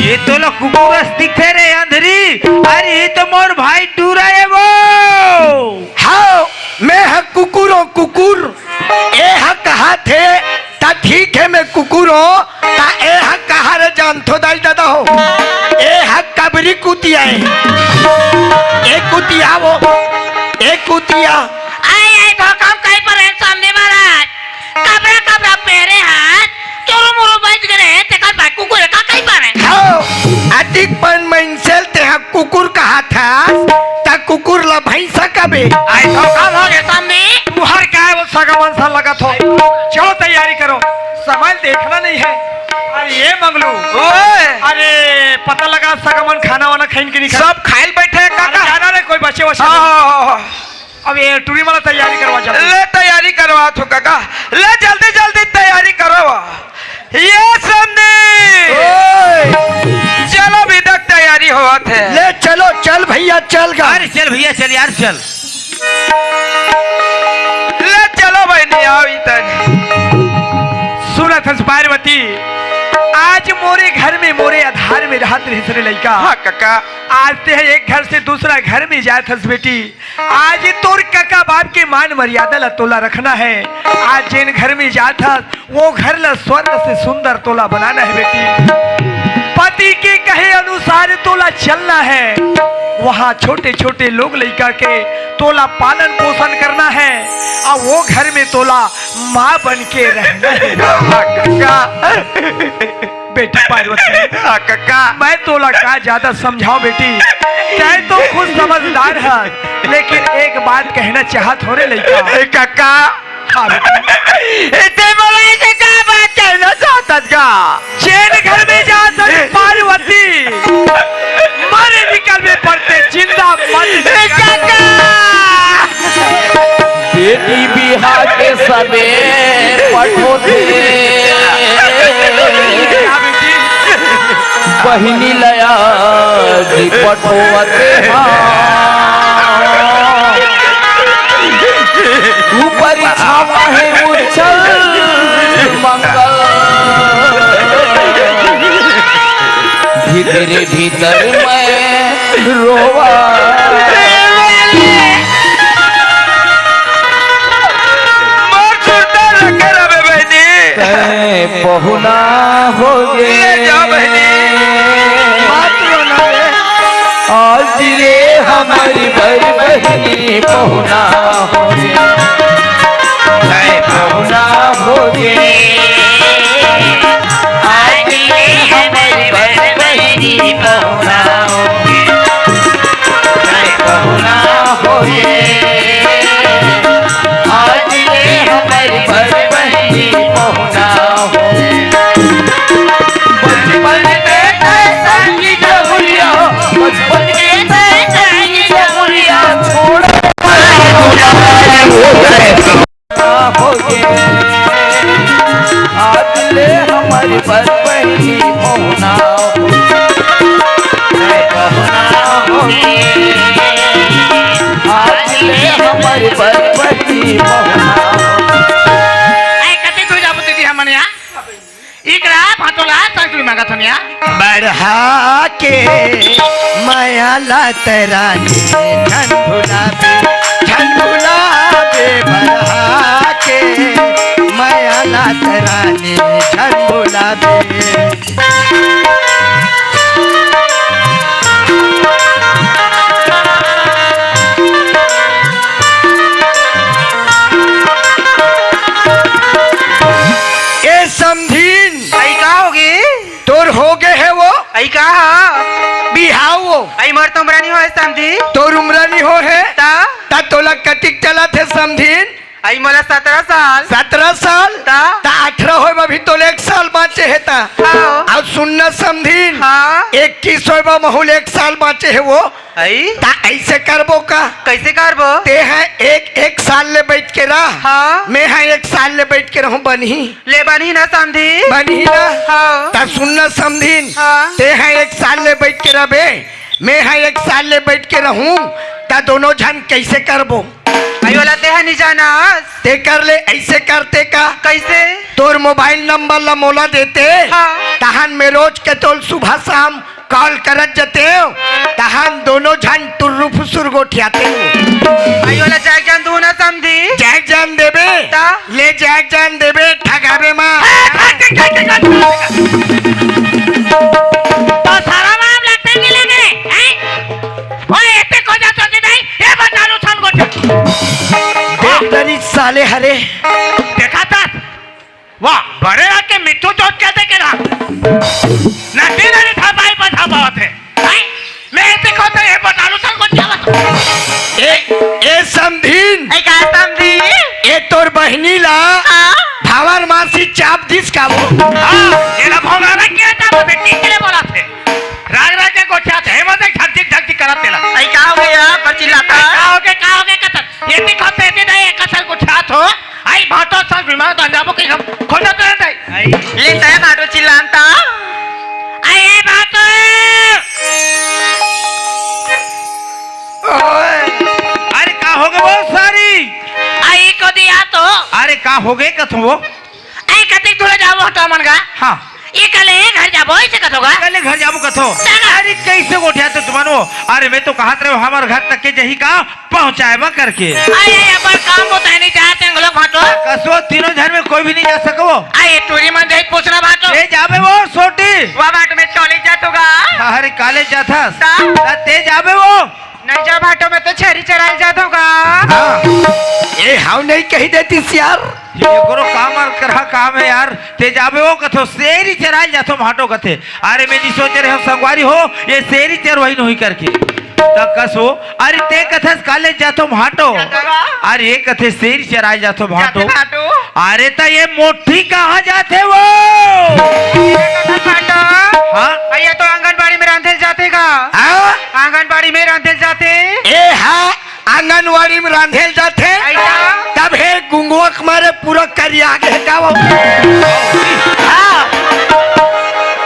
ये तो ला कुकुर अस दिखे रे अंधरी। अरे ये तो मोर भाई टूरा हे वो। हाँ, मैं हा कुकुर हूँ, कुकुर। ए हा कहाथे, त ठीक हे मैं कुकुर हूँ, त ए हा कहा रे जानथो दाई ददा हो। ए हा कबरी कुतिया हे। ए कुतिया वो, ए कुतिया। अई, अई, धोखा म कहीं परे हस समधी महाराज। कबरा, कबरा पेरे हस, चुरु मुरु बज गे रहे, तेकर बाद कुकुर का कहीं परे हस। हाँ, अतिक पन मइनसे ल तेहा कुकुर कहाथस, त कुकुर ल भइँसा कबे। अई, धोखा म होगे समधी। तुहर का हे वो सगा ओए। अरे, पता लगा सगा मन खाना वाना खाइन के नहीं खाइन। सब खाइल बैठे हे अरे, काका। जाना रे, कोई बचे वचे हाँ, नहीं। हाँ, हाँ, हाँ। अब ये टूरी वाला तैयारी करवा चल। ले तैयारी करवा थो काका, ले जल्दी जल्दी तैयारी करवा। ये समधी। ओए। चलो, अभी तक तैयारी होवत हे। ले चलो, चल भैया, चल गा। अरे चल भैया, चल यार, चल। ले चलो बहिनी, आओ इधर। सुनत हस पार्वती, आज मोरे घर में, मोरे आधार में रहत रहिस रे लइका। हाँ काका। आज ते ह एक घर से दूसरा घर में जात हस बेटी। आज तोर कका बाप के मान मर्यादा ला तोला रखना हे। आज जेन घर में जात हस, वो घर ला स्वर्ग से सुंदर तोला बनाना हे बेटी। पति के कहे अनुसार तोला चलना हे। वहाँ छोटे छोटे लोग लइका के तोला पालन पोषण करना हे, अउ वो घर में तोला माँ बन के रहना हे। हाँ, काका। बेटी पार्वती, हाँ, काका। मैं तोला का ज्यादा समझाओ बेटी, तैं तो खुद समझदार हस, लेकिन एक बात कहना चाहत हो रे लइका। ए, काका। हाँ बेटी। ए, ते मोला ऐसे का बात कहना चाहत हस का? जेन घर में जात हस पार्वती, मरे निकलबे पर ते जिंदा मत ए, निकल। काका। बेटी बिहा के सबे पठोथे। बहिनी लया जी पठोवते हाँ। ऊपर छावा है उच्छल मंगल। भीतर भीतर मैं रोवा। मोर सुरता लगे रहे बहिनी। तैं पहुना होगे। ये जा बहिनी। मत रोना रे। आज ले हमर बर बहिनी पहुना होगे। तैं पहुना होगे। आज ले हमर बर बहिनी पहुना होगे। तैं पहुना होगे। आज ले हमर बर बहिनी पहुना होगे। बचपन के तैं संगी जमुरिया, बचपन के तैं संगी जमुरिया, छोड़ होगे। आज ले हमर बर बहिनी पहुना होगे। पहुना होगे। आज ले हमर बर बहिनी पहुना होगे। आय, कति दूर जाबो दीदी हमन यहाँ? इकरा भाटोला संग तुम मांगा थनिया। बढ़ा के मया ला तेरा झन भुलाबे, झन भुलाबे, बढ़ा के मया ला तेरा झन भुलाबे। ए समधिन। अई का होगे? तोर होगे हे वो? अई का हा? बिहाव वो? अई मोर तो उमरा नी होहे समधी। तोर उमरा नी होहे? ता? ता तोला कतिक चलत हे समधिन? अई मोला सतरा साल। सतरा साल? ता? ता अठारह होय बर अभी तोला एक साल बाँचे हे ता। हाँ। अउ सुन ना समधिन, हाँ। इक्कीस होय बर महूँ ल एक साल बाँचे हे वो। अई? ता अइसे करबो का? कइसे करबो? ते ह एक, एक साल ले बइठ के रह। हाँ। मैं ह एक साल ले बइठ के रहूँ, बनही? ले बनही ना समधी। बनही ना? हाँ। ता सुन ना समधिन, हाँ। ते ह एक साल ले बइठ के रहबे, मैं ह एक साल ले बइठ के रहूँ, ता दोनों झन कइसे करबो? अई ओला ते ह नी जानस। ते कर ले, अइसे करते का? कइसे? तोर मोबाइल नंबर ला मोला देते, हाँ। तहन मैं रोज के तोल सुबह शाम कॉल करत जतेंव, तहन दोनों झन टुर्रू फुसुर गोठियातेंव। अई ओला जाए जान दू ना समधी। जाए जान देबे? ता? ले जाए जान देबे, ठगाबे मा। ए, ठग, ठग, ठग, ठग, ठग, ठग। तो सारा मामला तेंगे लगे, हैं? ओए, एते को जा तो के नहीं, ए बतालू छन गोठिया। देख डरी साले हरे। देखा था? वाह, बड़े आके मिट्टू चोट कहते के ना। नदी नदी था भाई बधा बहुत है। हैं? मैं ऐसे कहते हैं, बतालू छन गोठिया बता। ए, ए समधिन। ए का समधी? ए तोर बहिनी ला हाँ? भावर मासी चाप दिस का वो? हाँ, एला भोगाना के था अबे ठीक ले बोला थे। राग राग के गोठियाथे, हे मत देख, झकझिक झकझिक करत तेला। अई का हो गया, पर चिल्लाता? अई का हो गया, का हो गया कथन? ये भी खत, ये भी दे, एक असल गोठियात हो। अई भाटो सब बीमार बन जाबो कि हम खोजत रहत हई। ले तय भाटो चिल्लाता। अई ए भाटो। ओए, अरे का हो गए वो सारी? अई को दिया तो। अरे का हो गए कथो वो? अई कतिक दूर जाबो हटो मन का? हाँ। ये कले घर जाबो, ऐसे कथो का? कले घर जाबो कथो। जाना। अरे कैसे गोठियाथे तुमन वो? अरे मैं तो कहत रहे हमारे घर तक के जही का पहुँचाएबा करके। अरे, अरे, अपन काम वो तहनी जाते हैं लोग भाटो। कसो तीनों झन में कोई भी नहीं जा सको। अरे, टूरी मन जाई पूछना भाटो। ते जाबे वो सोटी। वा भाटो में चले जातो का? अरे, काले जाथस। ता? ता ते जाबे वो। नहीं जा भाटो में तो छेरी चराए जातो का? हाँ। ए, हाउ नहीं कही देती सियार। ये गुरु काम और करहा काम है यार। ते जाबे वो कथो, शेरी चराए जाथो भाटो कथे। अरे मैं नहीं सोच रहे हो संगवारी हो, ये शेरी चरवाही नहीं करके। त कसो, अरे ते कथस काले जाथो भाटो। अरे ये कथे शेरी चराए जाथो भाटो। जाथे भाटो। अरे त ये मोठी कहाँ जाथे वो? ये कथस भाटो। हाँ? अरे ये तो आंगनबाड़ी में रांधे जाथे का? हाँ? आंगनबाड़ी में रांधे जाथे। ए हाँ, आंगनबाड़ी में रांधे जाथे। अइसा? तब हे गुंगवा के मारे पूरा करिया गे का वो। हाँ।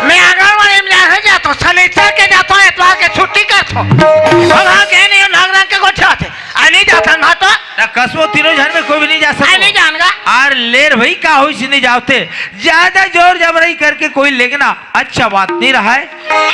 मैं आंगनबाड़ी में नहीं जातो, शनिचर के जातो, एतवार के छुट्टी करतो। अब हाँ के नहीं, नाग नाग के गोठियाथे। आ नहीं जाता ना तो। ना कसो तीनों झन में कोई भी नहीं जा सको। आ नहीं जान का। आर लेर भाई का होइस नहीं जावथे। ज्यादा जोर जबरई करके कोई लेगना अच्छा बात नहीं रहा है।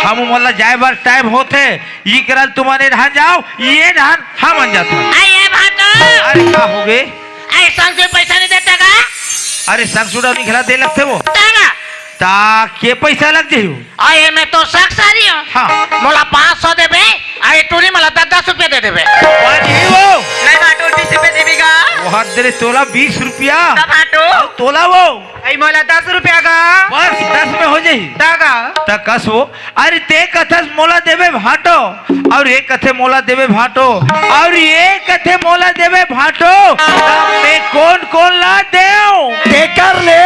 हम मोला जाए बर टाइम होथे, ई करल तुमन ए डहान जाओ, ये डहान हमन जाथन। अरे भाटो। अरे का हो गे? अरे संग से पैसा नहीं देता का? अरे संग सुडा निकला दे लगथे वो। ताना। ता के पैसा लग जही हो? अरे मैं तो सक सारी हूँ। हाँ। मोला पाँच सौ देबे, अरे टूरी मोला दस दस रुपया दे देबे। पानी ही वो। नहीं भाटो, बीस रुपया देबे का? वो हाथ दे रे तोला बीस रुपया। का भाटो? अउ तोला वो। अई मोला दस रुपया का। बस दस में हो जाही। ता का? त कस वो, अरे ते कथस मोला देबे भाटो, अउ ये कथे मोला देबे भाटो, अउ ये कथे मोला देबे भाटो, त मैं कोन कोन ला देव? तेकर ले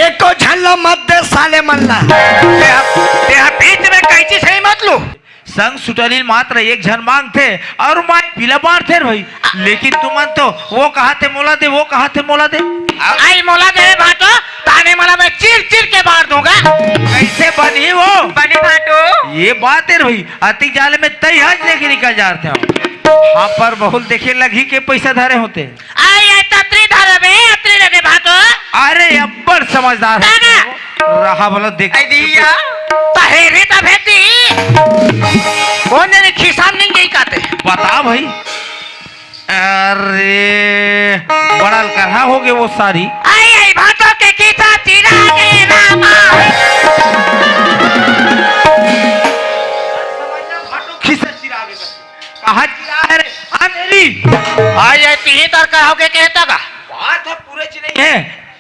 एको झन ला मत दे साले मन ला। तेहा, तेहा बीच में कैंची सही मत लू। संग सुटलिन मात्र एक झन मांगथे अउ माई पीला बांटथे रे भाई। लेकिन तुमन तो वो कहाथे मोला दे, वो कहाथे मोला दे। अई मोला दे भाटो, ताने मोला मैं चीर चीर के मार दूंगा। कैसे बनी वो? बनी भाटो। ये बात है रे भाई, अति जाले में तई हज लेके निकल जाते हो। हाँ पर बहुत देखे लगी के पैसा धरे होते। आई, आई, ततरी धरे बे, अतरी लगे भाटो। अरे, अब्बड़ समझदार हो। दादा। रहा बोलो, देख। आई दिया। तहेरे त भेती। कौन जाने खिसाम नहीं गई काते। बता भाई। अरे, बड़ा करहा हो गए वो सारी। आई, आई, भाटो के खिसा चिरा के रामा। खिसा चिरा के। कहाँ चिरा है रे? हाँ, मेरी। आई, आई, तिही तर का हो गए कहता का? बात है, पूरे च नहीं है।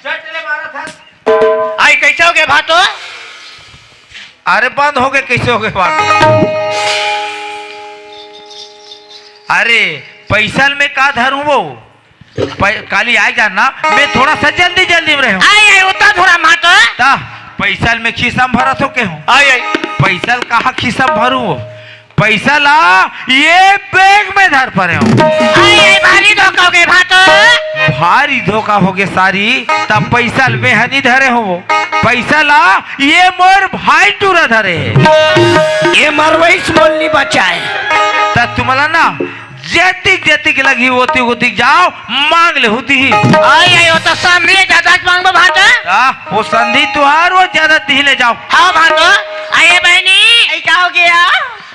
सट ले मारा था। आई, कैसे हो गए भाटो? अरे, बंद हो गए, कैसे हो गए भाटो? अरे, पैसा में का धरूं वो? पै-, काली आए जान ना, मैं थोड़ा सा जल्दी, जल्दी में रहूं। आई, आई, उतना थोड़ा भाटो। ता, पैसा में खीसा में भरत हो के हूँ? आई, आई। पैसा कहाँ खीसा में भरूं वो? पैसा ला, ये बैग में धर परे हो। आई, आई, भारी धोखा हो गए भाटो। भारी धोखा हो गए सारी, तब पैसा ल बेहनी धरे हो। पैसा ला, ये मोर भाई टूरा धरे हे। ये मरवईस मोल नी बचाए। त तुमला ना, जतिक जतिक लगी ओतिक ओतिक जाओ, मांग ले होती ही। आई, आई, वो तो समधी ज्यादा मांगबो भाटो। आ, वो संधी तुहार, वो ज्यादा दिही ले जाओ। हाँ भाटो, आइए बहनी। आई, का हो गया?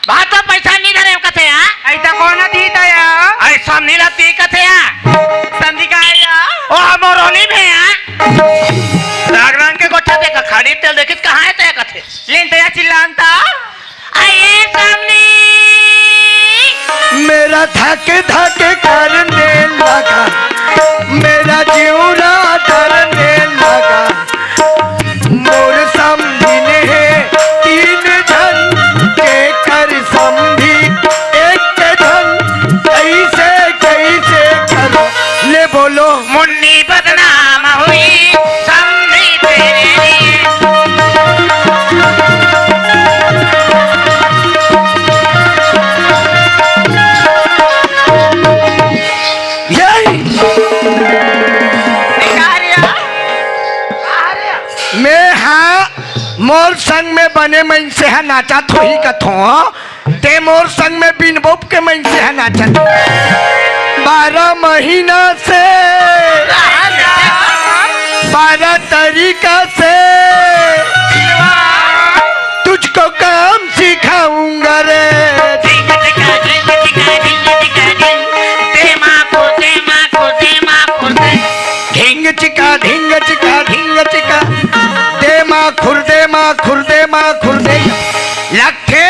भाटो पैसा नहीं धरे कथे या? ऐसा कौन दी था या? आई समधी ला दी कथे या? समधी का है या? ओ हमर ओली में या? राग राग के गोठा देखा, खाड़ी तेल देखित कहाँ है ते कथे? लेन तो या चिल्लान ता? आइए समधी। मेरा धक धक करने लगा, मेरा जीवरा डरने लगा। मोर समधिन हे तीन झन, के कर समधी एक झन, कैसे कैसे करो, ले बोलो। मुन्नी बदनाम हुई समधी तेरे लिए। मोर संग में बने मइनसे ह नाचत होही कथों, ते मोर संग में बिनबोप के मइनसे ह नाचत। बारह महीना से, बारह तरीका से तुझको काम सिखाऊंगा रे। ढिंग चिका, ढिंग चिका, ढिंग चिका, दे माखुर, दे माखुर, दे माखुर, दे। लगथे,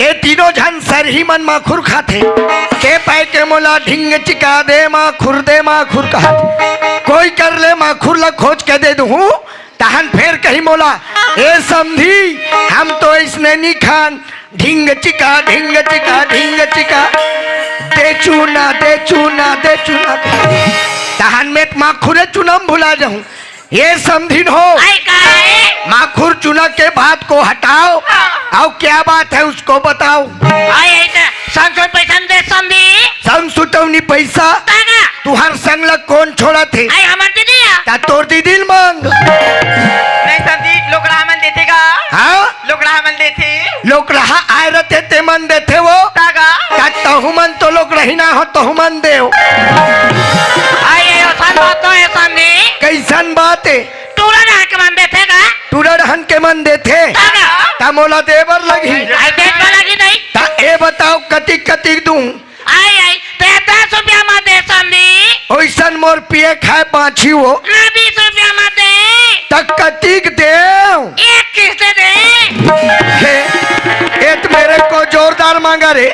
ए तीनों झन सरही मन माखुर खाथे। के पाय के मोला ढिंग चिका, दे माखुर, दे माखुर कहत। कोई कर ले माखुर ला खोज के दे दूहूं, तहन फेर कही मोला, ए समधी, हम तो अइसने नी खान, ढिंग चिका, ढिंग चिका, ढिंग चिका, दे चूना, दे चूना, दे चूना। तहन में माखुरे चूना म भुला जाहूं। ये समधिन हो, आय काय? माखुर चूना के बात को हटाओ, हाँ। और क्या बात है उसको बताओ। आय, आय त संग सुतौनी पैसा न दे समधी। संग सुतौनी पैसा? तागा। तुहर संग ल कोन छोड़त हे? आय, हमर दीदी आ। त तोर दीदी ल मांग। नहीं समधी, लोकड़हा मन देथे गा। हाँ? लोकड़हा मन देथे। लोकड़हा आय रथे ते मन देथे वो। तागा। त तहू मन तो लोकड़ही ना हो, तहू मन देव। आय, आय, असन बात तो हे समधी। कइसन बात हे? टूरा डहन के मन देथे गा। टूरा डहन के मन देथे। तागा। त मोला दे बर लगही। आय, दे बर लगही नहीं। त ए बताओ कतिक कतिक दूं? आय, आय, ते दस रुपया म दे समधी। ओइसन मोर पिए खाए बांची हो। ना, बीस रुपया म दे। त कतिक देव? एक किस्त दे। हे, ये तो मेरे को जोरदार मांगा रे।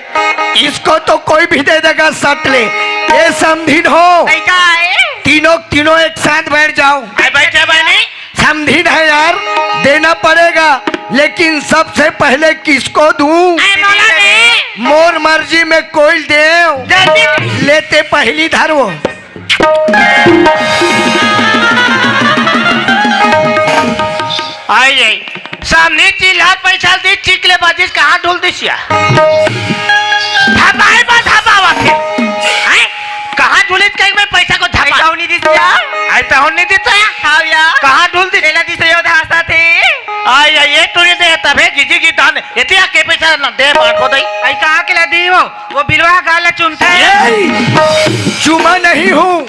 इसको तो कोई भी दे देगा सट ले। ये समधिन हो। नहीं का है? तीनों, तीनों एक साथ बैठ जाओ। आय, बैठे बहिनी। समधिन है यार, देना पड़ेगा, लेकिन सबसे पहले किसको दूं? आय मोला दे। मोर मर्जी में कोई देव। जल्दी। लेते पहली धर वो। आय, आय। सामने चिल्हा पैसा दी, चिक ले बाजिस, कहाँ ढुल दिस या? धपाए बा धपावत हे। हैं? कहाँ ढुलिस कहीं में पैसा को धपा? पैसा नहीं दिस या? आय, पैसा नहीं दिस या? हाँ या। कहाँ ढुल दिस? तेला दिस यो धासा थे। आय, आय, ये टूरी दे तभे गिजी गी दान। एतिया के पैसा न दे बांट को दई। आय, कहाँ के ला दी हो? वो बिलवा गाल चुमता है। ये चुमा नहीं हूँ,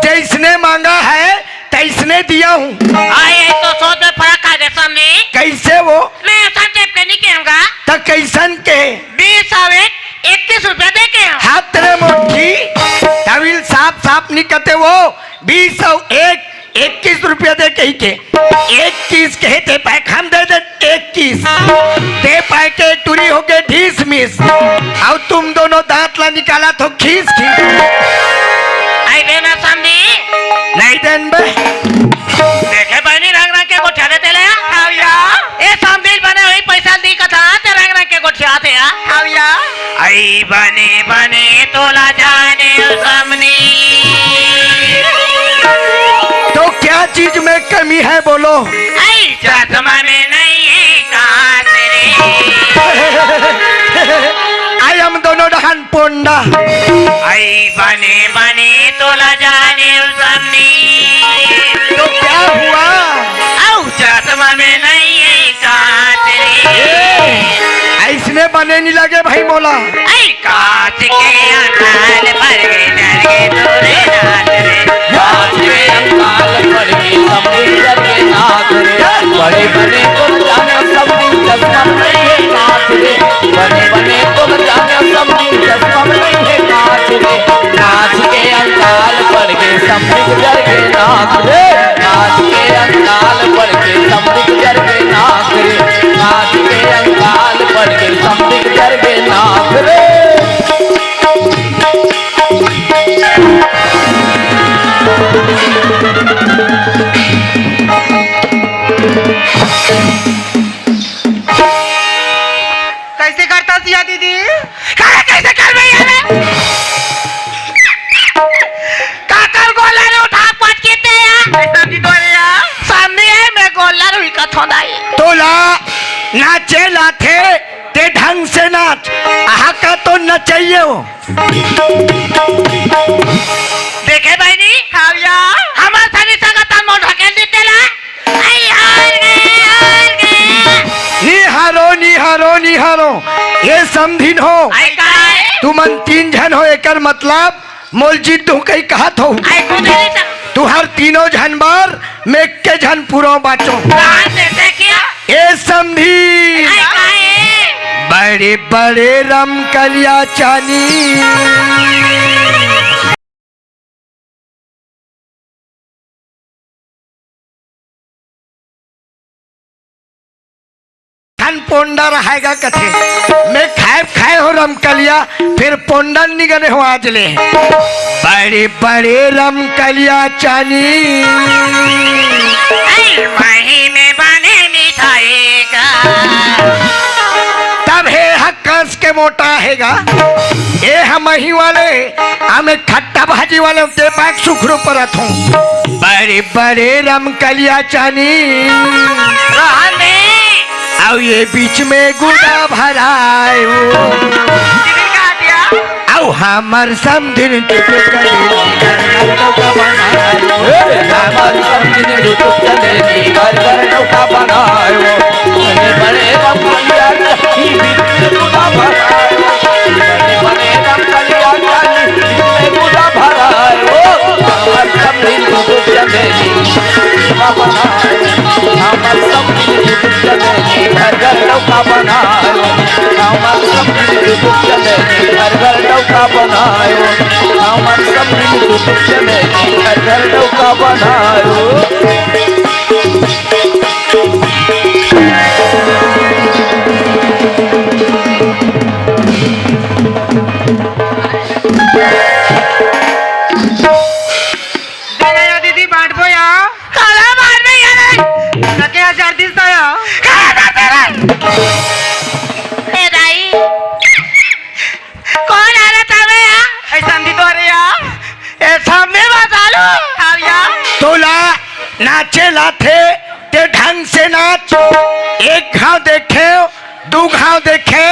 जैसने मांगा है तैसने दिया हूँ। आय, आय, तो सोच में फरक आ गे समधी। कइसे वो? मैं असन टाइप के नहीं कहूँगा। त कइसन के? बीस अउ एक, इक्कीस रुपया दे के हूँ। हाथ रे मोठी, तविल साफ साफ नहीं कहते वो, बीस अउ एक, इक्कीस रुपया दे कही के। एक किस कहे ते पैक हम दे दे, एक किस। ते पाए के टूरी हो गे ढीस मिस। अउ तुम दोनों दांत ला निकालत हो खीस खीस। आय दे ना समधी। नहीं देन बे। देखे बहिनी रंग रंग के गोठिया देते ले। हाँ या। ए समधी बने होही पैसा दी कथा ते रंग रंग के गोठिया थे या। हाँ या। आई बने बने तोला जाने समधी। तो क्या चीज में कमी है बोलो? आई चश्मा में नहीं है कांच रे। आई हम दोनों डहन पोंडा। आई बने बने तोला जाने समधी। तो क्या हुआ? आऊ चश्मा में नहीं है कांच रे। ए, अइसने बने नहीं लगे भाई मोला। आई कांच के अंगाल पर गे जर गे तोरे नाथ रे। कांच के अंगाल पर गे समधी जर गे नाथ रे। बने बने तोला जाने समधी चश्मा में नहीं है कांच रे। बने बने तोला जाने समधी चश्मा में नहीं है कांच रे। कांच के अंगाल पर गे समधी जर गे नाथ रे। कांच के अंगाल पर गे समधी जर गे नाथ रे। कांच के अंगाल पर गे समधी जर गे नाथ रे। कइसे करथस या दीदी? काहे कइसे करबे यार? काकर गोल्लर उठा पटके ते या? अइसन दीदी तो या। सामने है मैं गोल्लर हुई कथों दाई। तोला नाचे लाथे ते ढंग से नाच। आहा का तो नचइये हो। देखे बहिनी? हाँ या। हमर सरी संगत मन ढकेल दी तेला। आई हार गे, हार गे। रो निहारो, ए समधिन हो, आई का है? तुमन तीन झन हो, एकर मतलब मोल जीत दूं कही कहत हो। आई कुछ नहीं था। तुहर तीनों झन बर मैं एक्के झन पुरो बाचो। कहाँ से, से क्या? ए समधी, आई का है? बड़े बड़े रमकलिया चानी। थन पोंडा रहेगा कथे। मैं खाए खाए हो रमकलिया, फिर पोंडा निगने हो आज ले। बड़े बड़े रमकलिया चानी। आई, मही में बने मिठाई का। तब हे हकस के मोटा हेगा। ए हमही वाले, हमें खट्टा भाजी वाले ते पाक सुखरू परत हूँ। बड़े बड़े रमकलिया चानी। रहन दे। अउ ये बीच में गुदा भरायो। चिकन का हटिया। अउ हमर समधिन टुटुक करे, घर घर डौका बनायो। हमर समधिन टुटुक करे, घर घर डौका बनायो। बड़े बड़े रमकलिया चानी, बीच में गुदा भरायो। बड़े बड़े रमकलिया चानी, बीच में गुदा भरायो। हमर समधिन टुटुक करे, डौका बनायो। हमर समधिन टुटुक करे, घर घर डौका बनायो। हमर समधिन टुटुक करे, घर घर डौका बनायो। हमर समधिन टुटुक करे, घर घर डौका बनायो। दे ना या दीदी, बांटबो या। काला बांटबे या रे। सके हजार दिस तो या। काला बांटबे रे। ए दाई। कौन आ रहा था बे या? ए समधी तो रे या। ए समधी बता लो। हाँ या। तोला नाचे लाथे, ते ढंग से नाच। एक घाव देखे, दू घाव देखे,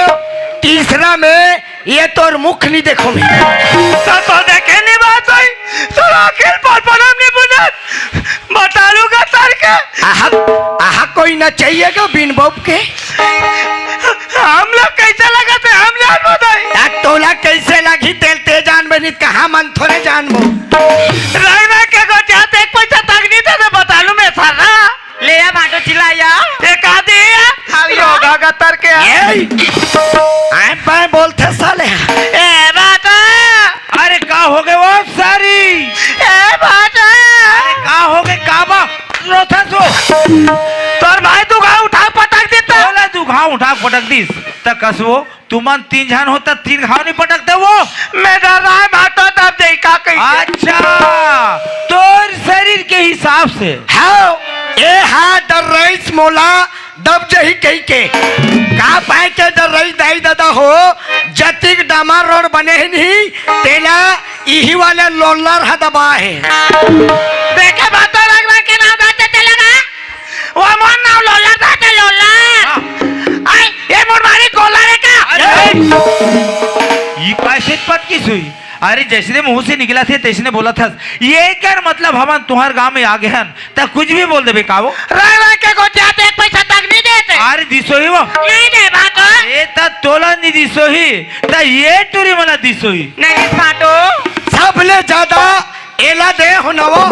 तीसरा में ये तोर मुख नहीं देखो मैं। तो, तो देखे नहीं बात होई, तो आखिर पर परम नहीं बुझत। बता लूंगा सर के। आहा, आहा कोई ना चाहिए का बिन बब के। हम लोग कैसे लगा थे, हम जान बताई। आ तोला कैसे लगी तेल ते जान बनी, कहाँ मन थोड़े जानबो। रह रह के गोटिया ते एक पैसा तक नहीं दे, तो बता लूं मैं सर ना। ले या भाटो चिल्ला या। ए, का दे या? हाँ, या। रोगा गतर के। ए, आए पाए बोलथे साले। ए, भाटो। अरे, का हो गए वो सारी? ए, भाटो। अरे, का हो गए, का बा? रोथा सो। तोर भाई दू घाव उठा पटक देता। बोला दू घाव उठा पटक दिस। त कसवो। तुमन तीन झन हो त तीन घाव नहीं पटकते वो? मैं डर रहा है भाटो, तब दे का कही। अच्छा, तोर शरीर के हिसाब से। हाँ, ए हा डर रईस मोला दब जही कही के। का पाए के डर रईस दाई दादा हो, जतिक डामर रोड बने ही नहीं, तेला इही वाले लोलर ह दबा है। देखे भाटो लग रहा के ना दाते चलेगा। वो मोर नाव लोला था ते लोला। हाँ। आई, ये मोर मारी गोला रे का? अरे, ये कैसे पटकी सुई? अरे, जैसने मुंह से निकला थे, तैसने बोला था। ये कर मतलब हमन तुम्हार गांव में आ गए हन, त कुछ भी बोल देबे का वो? रह रह के गोटिया ते एक पैसा तक नहीं देते। अरे, दिसो ही वो। नहीं दे भाटो। ये त तोला नहीं दिसो ही, त ये टूरी मना दिसो ही। नहीं भाटो। सबले ज्यादा एला दे हो ना वो।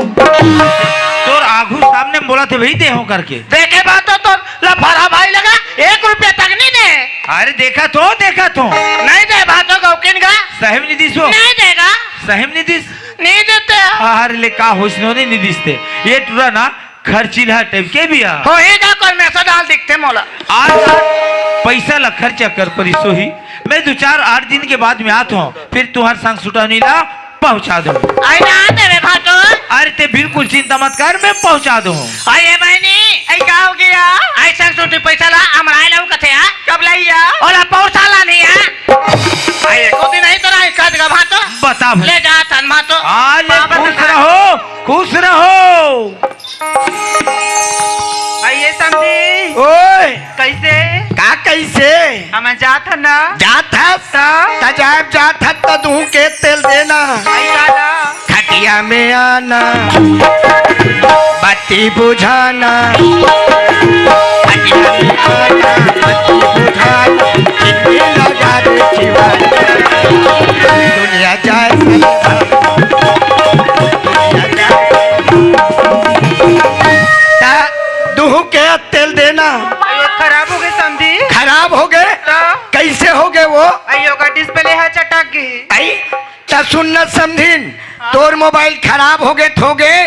तोर आघू सामने बोला थे भाई दे हो करके। देखे बात तो तोर लफड़ा भाई लगा, एक रुपया तक नहीं दे। अरे देखा तो, देखा तो। नहीं दे बात तो गौकिन का। सही में नहीं दिसो। नहीं देगा। सही में नहीं दिस। नहीं देते। अरे ले का होइस नो नहीं, नहीं दिसते। ये टूरा ना खर्चीला टाइप के भी आ। हो ही जा, कोई में से डाल दिखते मोला। आज, आज पैसा ला खर्चा कर परिसो ही। मैं दो चार आठ दिन के बाद में आत हूँ, फिर तुहार संग सुटानी ला पहुंचा दो। आई ना देवे भाटो। अरे ते बिल्कुल चिंता मत कर, मैं पहुंचा दो। आई ए बहनी, आई का हो गया? आई संग सुटी पैसा ला, हमरा लाऊ कथे आ? कब लइया? ओला पहुंचा ला नहीं आ? आई एको दिन आई तो नहीं कद गा भाटो। बता भाई। ले जा तन भाटो। आ ले, बाबा खुश तो रहो, खुश रहो। आइए समधी। ओए। कैसे? का कैसे? हम जात हन ना। जात हस? त? त जाए जात हस त दूं के तेल देना। आई का ना? खटिया में आना, बत्ती बुझाना। खटिया में आना, बत्ती बुझाना। तू के तेल देना। अयो, खराब हो गए समधी। खराब हो गए? तो? कैसे हो गए वो? अयो का डिस्प्ले ह चटक गई। आई, त सुन न समधिन, हाँ। तोर मोबाइल खराब हो गए, हो गए,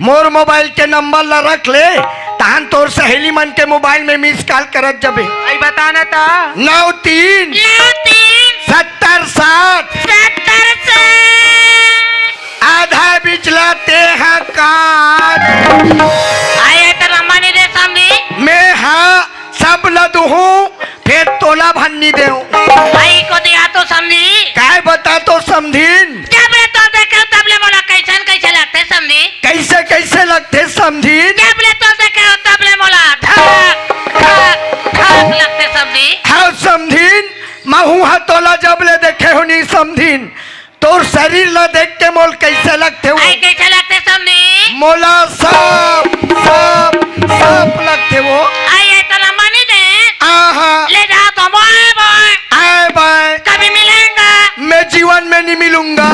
मोर मोबाइल के नंबर ला रख ले, तहन तोर सहेली मन के मोबाइल में मिस कॉल करत जबे। आई बता ना ता। नौ तीन। नौ तीन। सत्तर साठ। सत्तर साठ। आधा बिचला तेहा काट। आए त नंबर नहीं दे समधी। मैं हाँ सब ल दुहूं, फेर तोला भन्नी देहूं। भाई को दिया तो समधी। काय बता तो समधिन? जब ले तो देखे तब ले मोला कैसन कैसे लगथे समधी। कैसे कैसे लगथे समधिन? जब ले तो देखे तब ले मोला धक धक धक लगथे समधी। हाँ समधिन, महू ह तोला जब ले देखे हो नी समधिन, तोर शरीर ला देख के मोल कैसे लगथे वो? आई कैसे लगथे समधी? मोला सांप, सांप, सांप लगथे वो। आई ये तो नंबर नहीं दे। आहा। ले जा तो बाय बाय। आए बाय। कभी मिलेंगे। मैं जीवन में नहीं मिलूंगा।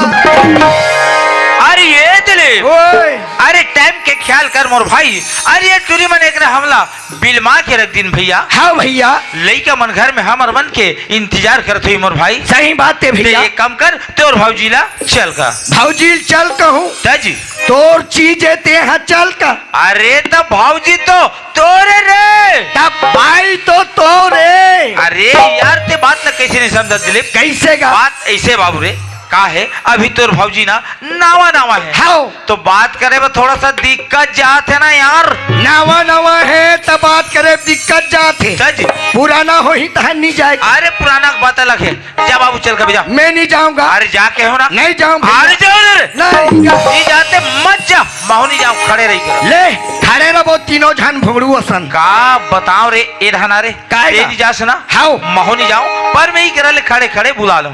अरे ये दिलीप। ओए। अरे टाइम के ख्याल कर मोर भाई। अरे ये टूरी मन एक हमला बिलमा के रख दिन भैया। हाँ भैया। लइका मन घर में हमर मन के इंतजार करत होई मोर भाई। सही बात है ते भैया। एक काम कर, तोर भौजी ला चल का। भौजी चल कहूँ। त जी। तोर चीज है ते हाँ चल का। अरे त भौजी तो तोरे रे। त भाई तो तोरे। अरे यार ते बात ला कैसे नहीं समझत दिलीप? कैसे का? बात ऐसे बाबू रे, का है अभी तोर भौजी ना नावा नावा है। हाँ। तो बात करे में थोड़ा सा दिक्कत जात है ना यार। नवा नवा है त बात करे में दिक्कत जात है। सच? पुराना होही तहन नहीं जाए। अरे पुराना के बात अलग है। जा बाबू चल कभी जा। मैं नहीं जाऊंगा। अरे जाके हो ना। नहीं जाऊं भैया। अरे जाओ ना रे। नहीं जा। नहीं जाते मत जा। महू नहीं जाऊं, खड़े रही करो। ले, खड़े रहो तीनों झन भोगड़ू असन। का बताओ रे, ए ढाना रे। काय ए का? नहीं जा सुना? हाओ। महू नहीं जाऊं, पर मैं ही करा ले खड़े खड़े बुला लूं।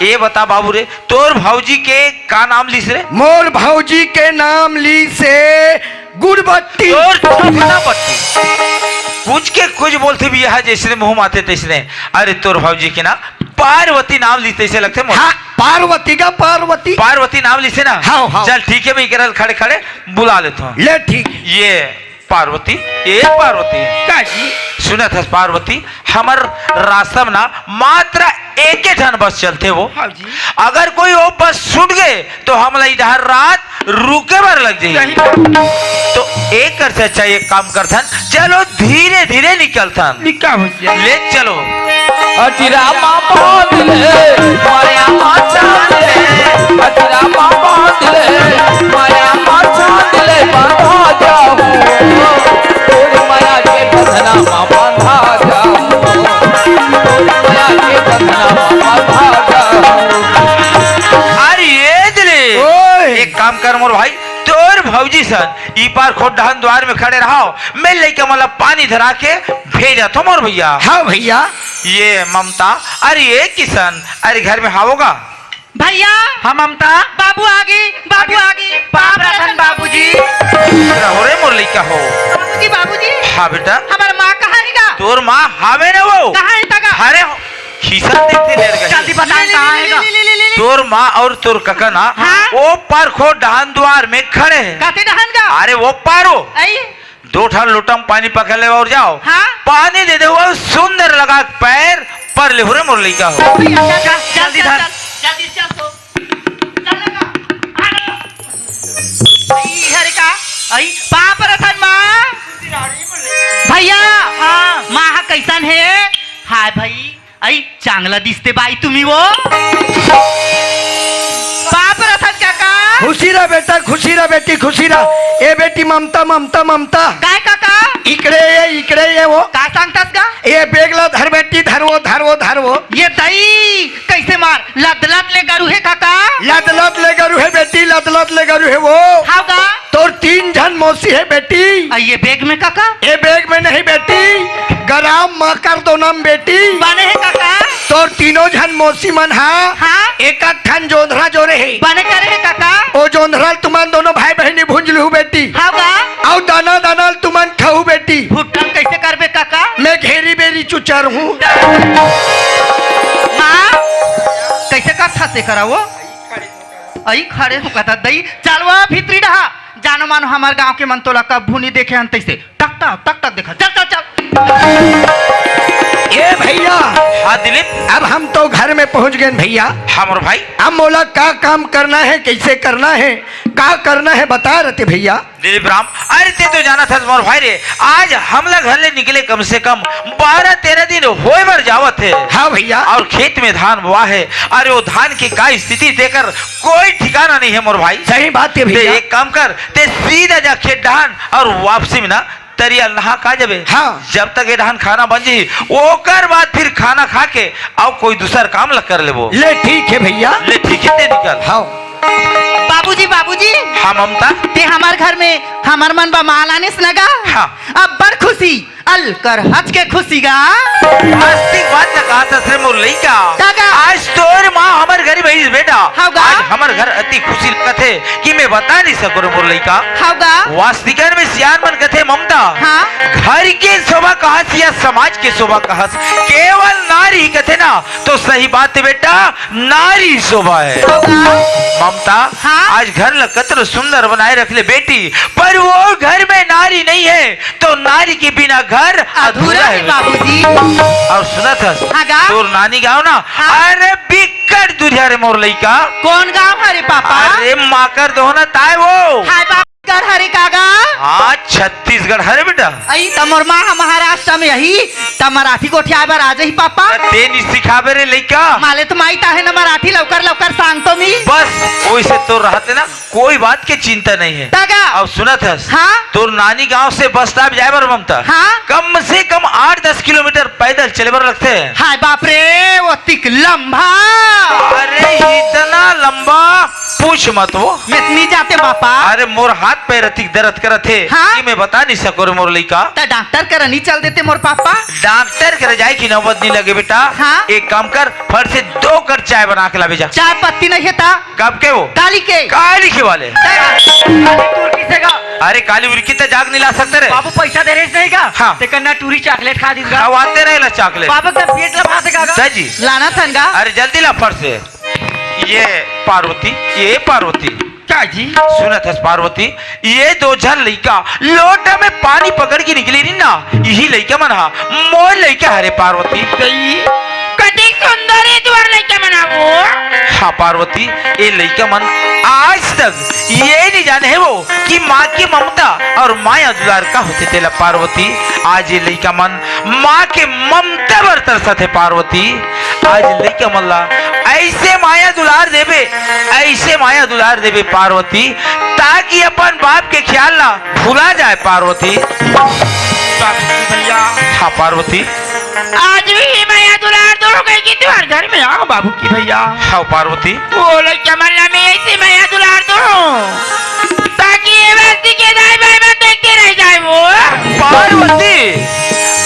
ये बता बाबू रे, तोर भौजी के का नाम लीस रे? मोर भौजी के नाम लीस हे गुड़बत्ती। तोर थपना बत्ती। कुछ के कुछ बोलथे भी यह जैसने मुंह माथे तैसने। अरे तोर भौजी के ना पार्वती नाम लीस तैसे लगथे मोर। हाँ, पार्वती का पार्वती। पार्वती नाम लीस हे ना? हाँ, हाँ। चल ठीक है, मैं इकरा ल खड़े खड़े बुला लेथों। ले ठीक। ये पार्वती, ए पार्वती। का जी? सुनत हस पार्वती, हमर रास्ता म ना मात्र एके ठन बस चलथे वो। हाँ जी। अगर कोई वो बस छूट गए तो हमला इधर रात रुके बर लग जाही। सही। तो एक कर से अच्छा एक काम करथन, चलो धीरे धीरे निकलथन। निका भैया। ले चलो। अजरा मा बांध ले, माया मा चांद ले, अजरा मा बांध ले, माया मा चांद ले, बंधा जाऊं। तोर माया के बंधना मा बंधा जाऊं। तोर माया के बंधना मा बंधा जाऊं। अरे ये दिले, ओए। एक काम कर मोर भाई, तोर भौजी सन ई पार खोडहन द्वार में खड़े रहो, मैं लइका मन ला पानी धरा के भेजत हो मोर भैया। हाँ भैया। ये ममता, अरे ये किसन, अरे घर में हावोगा? भैया। हाँ ममता। बाबू आगे, बाबू आगे। पाप रतन बाबूजी। रहो रे मोर लइका हो। बाबूजी, बाबूजी। हाँ बेटा। हमर माँ कहाँ हे गा? तोर माँ हावे ना वो। कहाँ हे तगा? अरे हो, खिसा देखते लेट गए। जल्दी बता, ले, ले, कहाँ ले, हे ले, गा? ले, ले, ले, ले। तोर माँ और तोर कका ना, हाँ? वो पार खोडहन द्वार में खड़े हैं। काते डहन गा? अरे वो पारो। आई। दो ठन लोटा म पानी पकड़ ले और जाओ। हाँ? पानी दे दे, वो सुंदर लगा पैर पर ले हो रे मोर लइका हो। भैया, चल, चल, चल, जल्दी चल, धर। चल, जल्दी चल तो। चल लगा। अरे। आई, हरे का? आई, पाप रतन माँ। भैया। हाँ। माँ हा कैसन हे? हाय भाई। आई, चांगला दिसते बाई तुम्ही वो। पाप रतन काका। खुशी रह बेटा, खुशी रह बेटी, खुशी रह। ए बेटी ममता, ममता, ममता। काय काका? इकडे ये, इकडे ये वो। काय सांगतास का? ए बेग ला धर बेटी, धर वो, धर वो, धर वो। ये दई, कैसे मार? लदलत ले गरु हे काका? लदलत ले गरु हे बेटी, लदलत ले गरु हे वो। हाव का? तोर तीन झन मौसी हे बेटी। अ, ये बेग में काका? ए बेग में नहीं बेटी, गराम माकर दोनम बेटी। बने हे काका? तोर तीनों झन मौसी मन हा हाँ। एक ठन जोंधरा जोरे हे। बने करे हे काका? ओ जोंधरा ल तुमन दोनों भाई बहिनी भूंज लुहू बेटी। हाँ का? अउ दाना दाना ल तुमन खाहू बेटी। भुट्टा ल कैसे करबे काका? मैं घेरी बेरी चुचर हूँ। माँ, कैसे करथा से करा वो? अई खड़े हो कथा दई, चल वो भीतरी डहा। जानो मानो हमर गांव के मन तोला कभू नहीं देखे हन तइसे। टक टक, टक टक देखा। चल, चल, चल। ए भैया, हाँ दिलीप। अब हम तो घर में पहुंच गए भैया। हाँ मोर भाई। अब मोला का काम करना है, कैसे करना है, का करना है, बता रते भैया। दिलीप राम, अरे ते तो जानत हस मोर भाई रे, आज हमला घर ले निकले कम से कम बारह तेरह दिन होए बर जावत हे। हाँ भैया। और खेत में धान बोआ हे, अरे वो धान की का स्थिति तेकर कोई ठिकाना नहीं है मोर भाई। सही बात है ते भैया। एक काम कर, ते सीधा जा खेत डहान और वापसी में ना तरिया नहा का जबे। हाँ। जब तक ये डहान खाना बन जी, ओकर बाद फिर खाना खा के अउ कोई दूसर काम ला कर लेबो। ले ठीक है भैया। ले ठीक है, ते निकल। हाँ। बाबूजी, बाबूजी। हाँ ममता। ते हमर घर में हमर मन बा माल आनिस न गा। हाँ। अब्बड़ खुशी, अलकर हच के खुशी गा। आस्तिक बात न कहा ससुरे मोर लइका। का गा? आज तोर माँ हमर घर में आइस बेटा। हाँ गा। आज हमर घर अति खुशी लगत हे कि मैं बता नहीं सको रे मोर लइका। हाँ गा। वास्तिकन में सियान मन कथे ममता। हाँ। घर के शोभा कहस या समाज के शोभा कहस, केवल नारी ही कथे ना, तो सही बात है बेटा, नारी शोभा है। हाँ गा। ममता, हाँ। आज घर ला कतरो सुंदर बनाए रख ले बेटी, पर वो घर में नारी नहीं है तो नारी के बिना घर अधूरा अधूरा है है बेटी। बाबूजी। और सुनत हस, हाँ गा। तोर नानी गाँव ना, हाँ। अरे बिकट दुरिहा रे मोर लइका। कौन गाँव हरे पापा? अरे माकर दोहना ताय वो। हाय बाप कर हरे कागा। हाँ, छत्तीसगढ़ हरे बेटा। अई त मोर माँ ह महाराष्ट्र में यही, त मराठी गोठियाए बर आ जाही पापा। त ते नी सिखाबे रे लइका। माले त माई ताहे न मराठी लवकर लवकर सांग तो मी। बस, वैसे तो रहते ना, कोई बात के चिंता नहीं है। तागा। अब सुनत हस, हाँ? तोर नानी गांव से बस स्टॉप जाए बर ममता, हाँ? कम से कम आठ दस किलोमीटर पैदल चले बर लगथे। हाय बाप रे, वो तिक लंबा। अरे इतना लंबा, पूछ मत वो। मैं नहीं जाते पापा। अरे मोर हाथ पैर अतिक दर्द करत हे हाँ? कि मैं बता नहीं सको रे मोर लइका। त डॉक्टर कर नहीं चल देते मोर पापा। डॉक्टर कर जाए की नौबत नहीं लगे बेटा। हाँ? एक काम कर, फट से दो कट चाय बना के लावे जा। चाय पत्ती नहीं है ता? कब के वो? काली के। काली के वाले। काली टूर किसे का? अरे काली उरकी त जाग नहीं ला सकते रे। बाबू पैसा दे रहे नहीं का? हाँ। ते कन्ना टूरी चॉकलेट खा दी का? खवाते रहे ला चॉकलेट। बाबू का पेट लगा से का? जी। लाना थन का? अरे जल्दी ला फट से। ये पार्वती, ये पार्वती। का जी? सुनत हस पार्वती, ये दो झन लइका लोटा में पानी पकड़ के निकली रही ना, यही लइका मन हा मोर लइका हरे पार्वती। कति सुंदर है तुम्हार लइका मन हा वो। हाँ पार्वती, ये लइका मन आज तक ये नहीं जाने है वो कि माँ की ममता और माया दुलार का होते तेला पार्वती। आज ये लइका मन माँ के ममता बर तरसत हे पार्वती। आज लइका मन ला ऐसे माया दुलार देबे, ऐसे माया दुलार देबे पार्वती, ताकि अपन बाप के ख्याल ला भुला जाए पार्वती। बाबू की भैया। हाँ पार्वती। आज भी ये माया दुलार दो कहीं की तुम्हारे घर में आओ बाबू की भैया। हाँ पार्वती। वो लइका मन ला मैं ऐसे माया दुलार दो ताकि ये बस्ती के दाई भाई मन देखते रह जाए वो। पार्वती,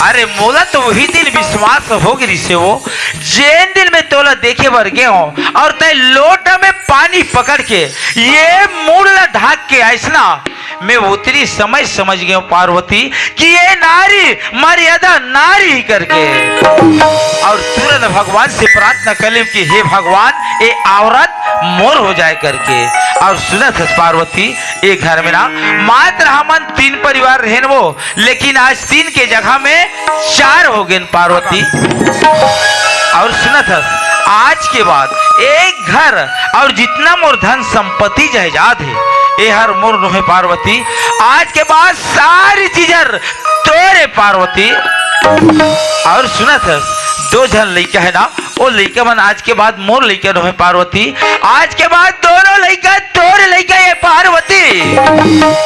अरे मोला तो वही दिन विश्वास हो गिरी से वो, जेन दिन में तोला देखे बर गए हो और तय लोटा में पानी पकड़ के ये मूड़ ला ढाक के आइस ना, मैं उतनी समय समझ गए हूँ पार्वती कि ये नारी मर्यादा नारी ही करके। और तुरंत भगवान से प्रार्थना कर ले कि हे भगवान, ये औरत मोर हो जाए करके। और सुनत हस पार्वती, ये घर में ना मात्र हमन तीन परिवार रहेन वो, लेकिन आज तीन के जगह में चार हो गए पार्वती। और सुनत हस, आज के बाद एक घर और जितना मोर धन संपत्ति जायदाद है, ये हर मोर नोहे पार्वती। आज के बाद सारी चीज हर तोरे पार्वती। और सुनत हस, दो झन लइका है ना, वो लइका मन आज के बाद मोर लइका नोहे पार्वती। आज के बाद दोनों लइका तोर लइका ये पार्वती।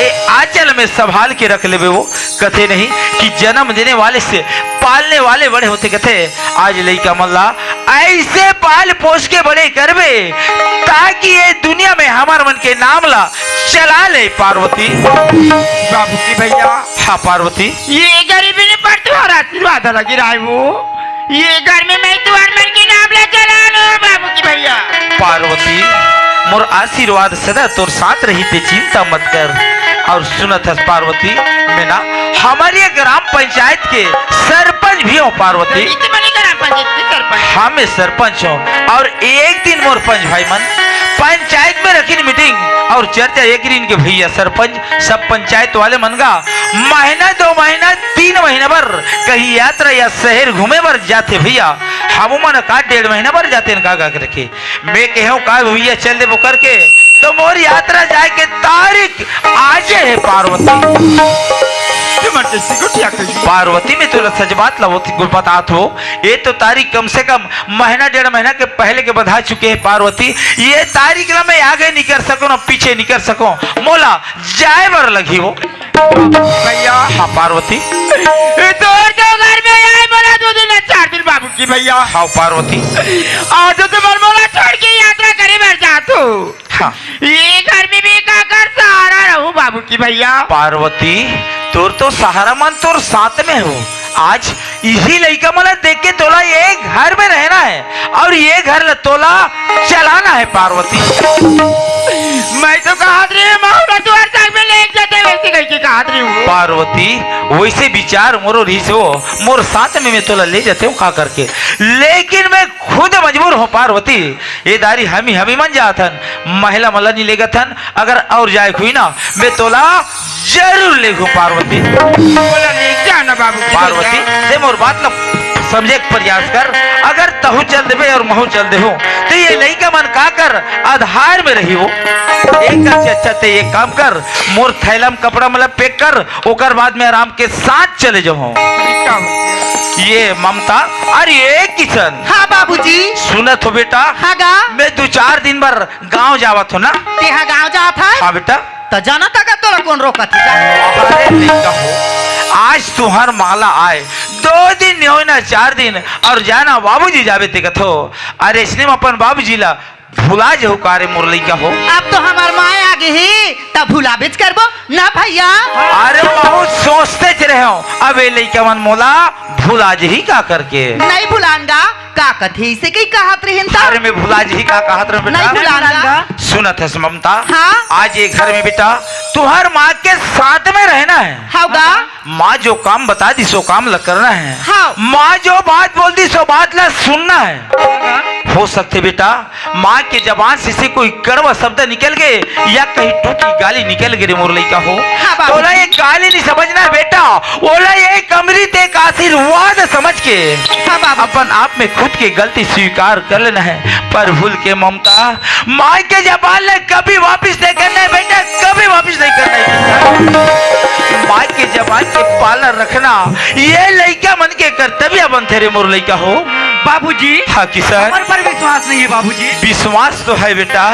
ए आंचल में संभाल के रख लेबे वो। कथे नहीं कि जन्म देने वाले से पालने वाले बड़े होते। कथे आज लइका मन ला ऐसे पाल पोस के बड़े करबे ताकि ये दुनिया में हमर मन के नाम ला चला ले पार्वती। बाबू की भैया। हाँ पार्वती। ये गरीबी ने पर तुम्हारा आशीर्वाद लगी रहा है वो। ये घर में मैं तुम्हार मन के नाम ला चला लो बाबू की भैया। पार्वती, मोर आशीर्वाद सदा तोर साथ रही, ते चिंता मत कर। और सुनत हस पार्वती, में ना, हमर ये ग्राम पंचायत के सरपंच भी हो पार्वती। इतने बड़े ग्राम पंचायत के सरपंच। हाँ, मैं सरपंच हूँ। और एक दिन मोर पंच भाई मन पंचायत में रखिन मीटिंग और चर्चा ये करिन के भैया सरपंच, सब पंचायत वाले मन गा महीना, दो महीना, तीन महीना बर कहीं यात्रा या शहर घूमे बर जाथे भैया, हम मन का डेढ़ महीना बर जाते न का, का करके। मैं कहूँ का भैया चल देबो करके, तो मोर यात्रा जाए के तारीख आजे है पार्वती। ये मन के सिकुटिया कही। पार्वती, मैं तोला सच बात ला वो बतात हो, ये तो तारीख कम से कम महीना डेढ़ महीना के पहले के बंधा चुके है पार्वती। ये तारीख ला मैं आगे नहीं कर सको ना पीछे नहीं कर सको, मोला जाए बर लगी हो। भैया। हाँ पार्वती। ये तो और तो घर में आए बोला दो दिन चार दिन बाबू की भैया। हाँ पार्वती। आज तो तुम्हारे मोला छोड़ के यात्रा करे बर जात हो। हाँ। ये घर में भी काकर सहारा रहूं बाबू की भैया। पार्वती, तोर तो सहारा मन तोर साथ में हो। आज इही लइका मन ला देख के तोला ये घर में रहना है और ये घर ला तोला चलाना है पार्वती। मैं तो कहत रही हूँ, माहौल तुहर संग में ले जाते वैसे कह के कहत रही हूँ। पार्वती, वैसे विचार मोरो रहिस हो, मोर साथ में मैं तोला ले जाते हूँ का करके, लेकिन मैं खुद मजबूर हूँ पार्वती। ये दारी हमी हमी मन जाथन, महिला मन ला नहीं लेगथन। अगर और जाए हुई ना, मैं तोला जरूर लेगो पार्वती। बोला नहीं, जा ना बाबू, जा, पार्वती, जा। ते मोर बात ला समझे के प्रयास कर। अगर तहू चल देबे और महू चल देहूं, तो ये लइका मन का कर आधार में रही हो। एक से अच्छा ते एक काम कर, मोर थैला में कपड़ा मतलब पैक कर, ओकर बाद में आराम के साथ चले जाओ। ये ममता, अरे ये किशन। हाँ बाबूजी। सुनत हो बेटा? हाँ गा। मैं दो चार दिन बर गांव जावत हो ना। तेहा गांव जात है? हाँ बेटा। त जाना था का तोला कौन रोकत है? अरे लइका हो, आज तुहर माला आए, दो दिन नहीं होय ना, चार दिन, और जाना बाबूजी जाबे ते कथो। अरे इसने में अपन बाबूजी ला भुला जहू का रे मोर लइका हो। अब तो हमार माय आ गई ही, तब भुलाबेच करबो ना भैया। अरे बहुत सोचते च रहे हो, अब ये लइका मन मोला भुला जही का करके। नहीं भुलान गा, का कथे इसे कई कहत रहिन त? अरे मैं भुला जही का कहत रहे बेटा। नहीं भुलान गा। सुनत हस ममता? हाँ? आज ये घर में बेटा तुहर माँ के साथ में रहना है। हाँ गा। माँ जो काम बता दी सो काम ला करना है। हाँ। माँ जो बात बोल दी सो बात ला सुनना है। हो सकते बेटा माँ के जबान से, से कोई कड़वा शब्द निकल गए या कहीं टूटी गाली निकल गए रे मोर लइका हो। हाँ बाबू। तोला ये गाली नहीं समझना है बेटा, ओला ये कमरी ते एक आशीर्वाद समझ के हाँ बाबू। अपन आप में खुद की गलती स्वीकार कर लेना है। पर भूल के ममता, माँ के जबान ले कभी वापस नहीं करना है बेटा, कभी वापस नहीं करना है। माँ के जबान के पालन रखना ये लइका मन के कर्तव्य बनथे रे मोर लइका हो। बाबूजी, हाँ किशन। हमर पर विश्वास नहीं है बाबूजी। विश्वास तो है बेटा,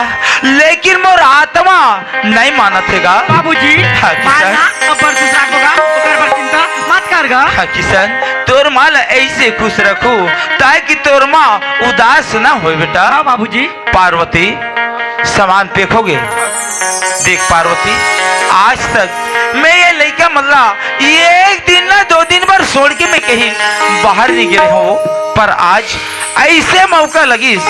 लेकिन मोर आत्मा नहीं मानत हे गा। बाबूजी, हाँ किशन। मानना, अब परसों साग होगा, ओकर पर चिंता मत कर गा। हाँ किशन, तोर माँ ला ऐसे खुश रखू ताकि तोर माँ उदास ना होय बेटा। हाँ बाबूजी। पार्वती, सामान पैक होगे? देख पार्वती, आज तक मैं ये लइका मन ला एक दिन ना दो दिन बर छोड़ के मैं कहीं बाहर नहीं गए हूँ, पर आज ऐसे मौका लगिस,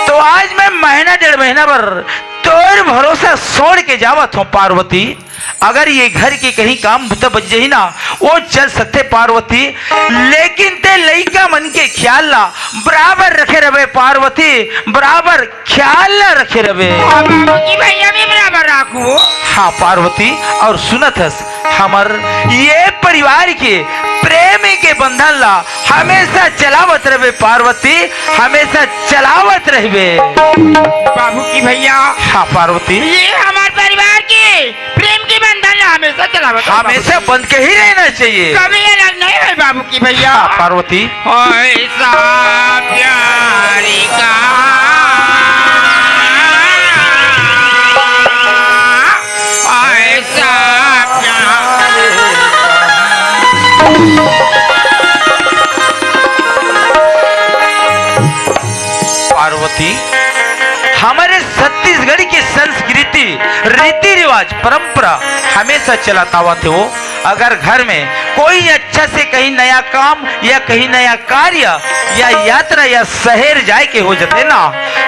तो आज मैं महीना डेढ़ महीना बर तोर भरोसा छोड़ के जावत हूँ पार्वती। अगर ये घर के कहीं काम बुता बच जाही ना, वो चल सकथे पार्वती, लेकिन ते लइका मन के ख्याल ला बराबर रखे रहे पार्वती, बराबर ख्याल ला रखे रहे। हाँ बाबूजी, भैया भी बराबर राखू। हाँ पार्वती, और सुनत हस, हमर ये परिवार के प्रेम के बंधन ला हमेशा चलावत रहे पार्वती, हमेशा चलावत रहबे। बाबू की भैया। हाँ पार्वती। ये हमार परिवार के प्रेम के बंधन ला हमेशा चलावत रहे हमेशा बाबू। बंध के ही रहना चाहिए। कभी अलग नहीं है बाबू की भैया। हाँ पार्वती। ऐसा प्यारी का ऐसा प्यार। पार्वती, हमारे छत्तीसगढ़ की संस्कृति, रीति रिवाज, परंपरा हमेशा चलत आवत हे वो। अगर घर में कोई अच्छा से कहीं नया काम या कहीं नया कार्य या यात्रा या शहर जाए के हो जाते ना,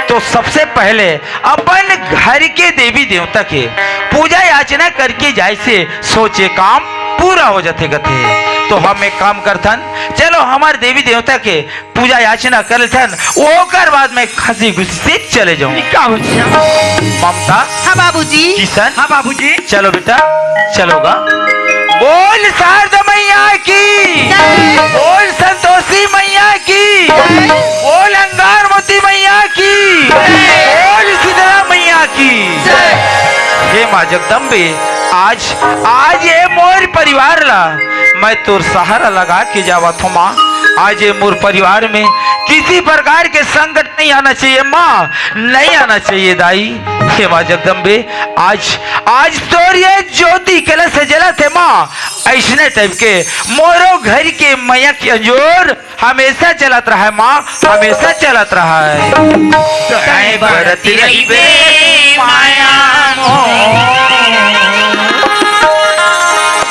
तो सबसे पहले अपन घर के देवी देवता के पूजा याचना करके जाए से सोचे काम पूरा हो जाथे कथे। तो हम एक काम करथन, चलो हमर देवी देवता के पूजा याचना कर लेथन, ओकर बाद मैं खसी खुसी से चले जाहूँ। का हो गया? ममता। हाँ बाबूजी। किशन। हाँ बाबूजी। चलो बेटा, चलो गा। बोल शारदा मैया की। जय। बोल संतोषी मैया की। जय। बोल अंगार मोती मैया की। जय। बोल शीतला मैया की। जय। हे माँ जगदम्बे, आज, आज ये मोर परिवार ला मैं तोर सहारा लगा के जावत हूँ माँ। आज ये मोर परिवार में किसी प्रकार के संकट नहीं आना चाहिए माँ, नहीं आना चाहिए दाई। हे माँ जगदम्बे, आज, आज तोर ये ज्योति कलश से जलत हे माँ, ऐसने टाइप के मोरो घर के मैया के अंजोर हमेशा चलत रहय माँ, हमेशा चलत रहय। तैं बरत रहिबे माया मोर,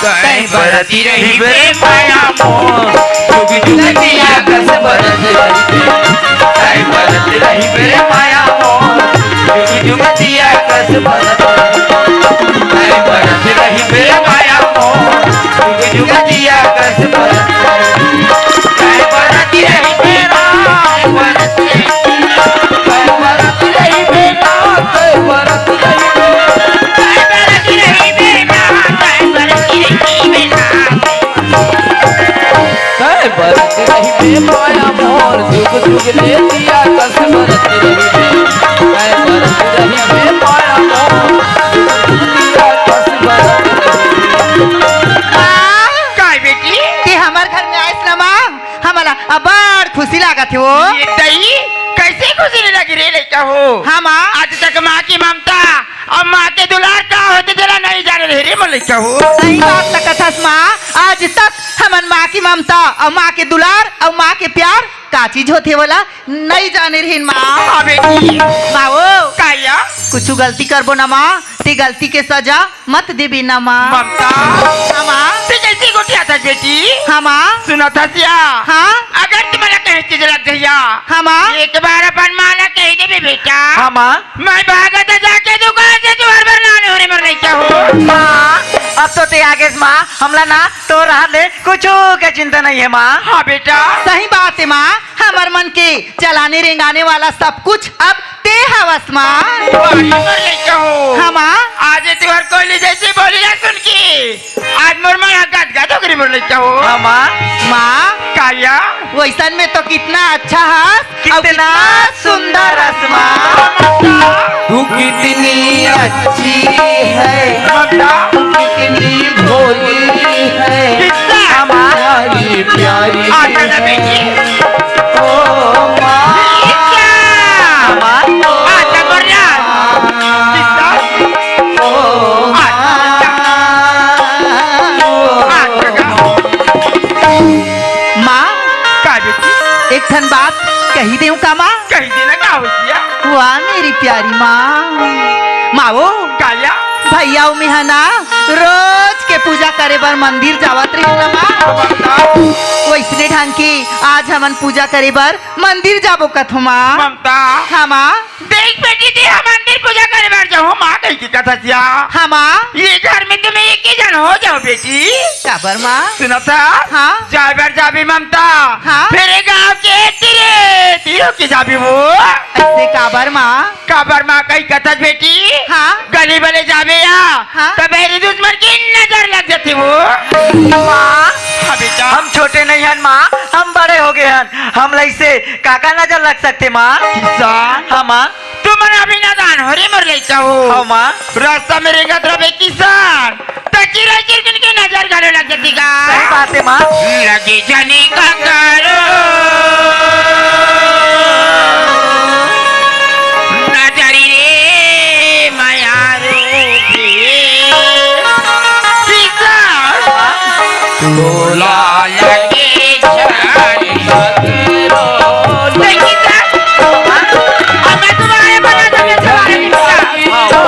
तैं बरत रहिबे माया मोर, जुग जुग जिया कस बरत रहिबे। तैं बरत रहिबे माया मोर, जुग जुग जिया कस बरत रहिबे। तैं बरत रहिबे माया मोर, जुग जुग जिया कस बरत रहिबे। तैं बरत रहिबे ना, तैं बरत रहिबे ना, तैं बरत रहिबे। तैं बरत रहिबे माया मोर, जुग जुग ले जिया कस बरत रहिबे। तैं बरत रहिबे माया मोर, जुग जुग जिया कस बरत रहिबे। माँ, काय बेटी? ते हमर घर में आइस ना माँ, हमला अबड़ खुशी लागत हे वो। ये दई, कैसे खुशी नहीं लगी रे लइका हो? हाँ माँ। आज तक माँ की ममता अउ माँ के दुलार का होथे तेला नहीं जाने रहे रे मोर लइका हो। सही बात त कथस माँ, आज तक हमन माँ की ममता अउ माँ के दुलार अउ माँ के प्यार का चीज होथे वोला नहीं जाने रहिन माँ। हाँ बेटी। माँ वो। का या? कुछु गलती करबो ना माँ, ते गलती के सजा मत देबे ना माँ। ममता। हाँ माँ। ते कैसे गोठियाथस बेटी? हाँ माँ। सुनथस या? हाँ। अगर ते मोला कहीं चीज लग जइया। हाँ माँ। एक बार अपन माँ ला कहि देबे बेटा। हाँ माँ। मैं भागत जाके दुकान से तुँहर बर लाने हों रे मोर लइका हो। माँ, अब तो ते आगेस माँ, हमला ना तोर हाथ ले कुछु के चिंता नहीं हे माँ। हाँ बेटा। सही बात हे माँ, हमर मन के चलाने रेंगाने वाला सब कुछ अब ते हवस माँ। वाह रे मोर लइका हो। हाँ माँ। आज तुँहर कोयली जैसी बोली ला सुन के आज मोर मन ह गदगद हो गे रे मोर लइका हो। हाँ माँ। माँ। का या? वइसन में तो कितना अच्छा हस, अउ कितना सुंदर हस माँ। तू कितनी अच्छी है, ममता। तू कितनी भोली है, कितना? हमारी प्यारी आ जा ना बेटी। है। ओ माँ। कितना? माँ। आ जा गोरिया। कितना? ओ माँ। माँ। का बेटी? एक ठन बात कही देहूँ का माँ? कही देना, का होइस या? वाह मेरी प्यारी माँ। माँ वो। का या? भैया अउ मेहा ना रोज के पूजा करे बर मंदिर जावत रहिन ना माँ। ममता। वइसने ढंग के आज हमन पूजा करे बर मंदिर जाबो कथों माँ। ममता। हाँ माँ। देख बेटी, ते ह मंदिर पूजा करे बर जाहूँ माँ कहि के कथस या। हाँ माँ। ये घर में तुम एक ही झन हो जाओ बेटी। काबर माँ? सुनथस? हाँ। जाय बर जाबे ममता। हाँ। फेर ये गाँव के तीरे तीर हो के जाबे वो। अइसे काबर माँ? काबर माँ कहि कथस बेटी? हाँ। गली बले जाबे या। हाँ। त बैरी दुश्मन के नजर लग जाथे वो। माँ। हाँ बेटा। हम छोटे नहीं हन माँ, हम बड़े हो गे हन। हमला अइसे काकर नजर लग सकथे माँ? किशन। हाँ माँ। तुमन अभी नादान हो रे मोर लइका हो। हाँ माँ। रास्ता में रेंगत रहिबे किशन, त चिरई चिरगुन के नजर घलो लग जाथे गा। सही बात हे माँ। लगे झने का करो नजरी रे मयारू के। किशन। तोला लगे झन ककरो नहीं। अब मैं तुम्हारे बना दूंगी, तुम्हारे निपटा।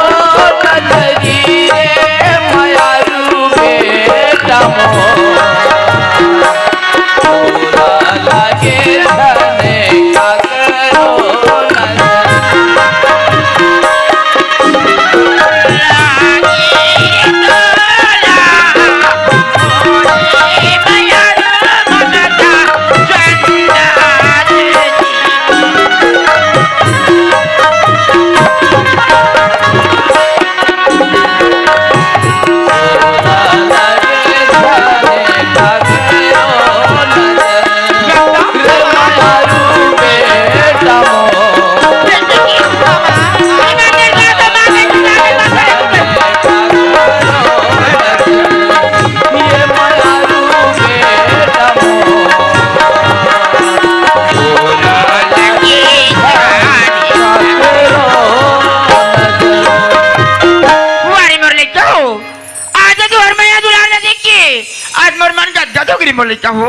आज मोर मन का जादूगरी मोर लइका हो।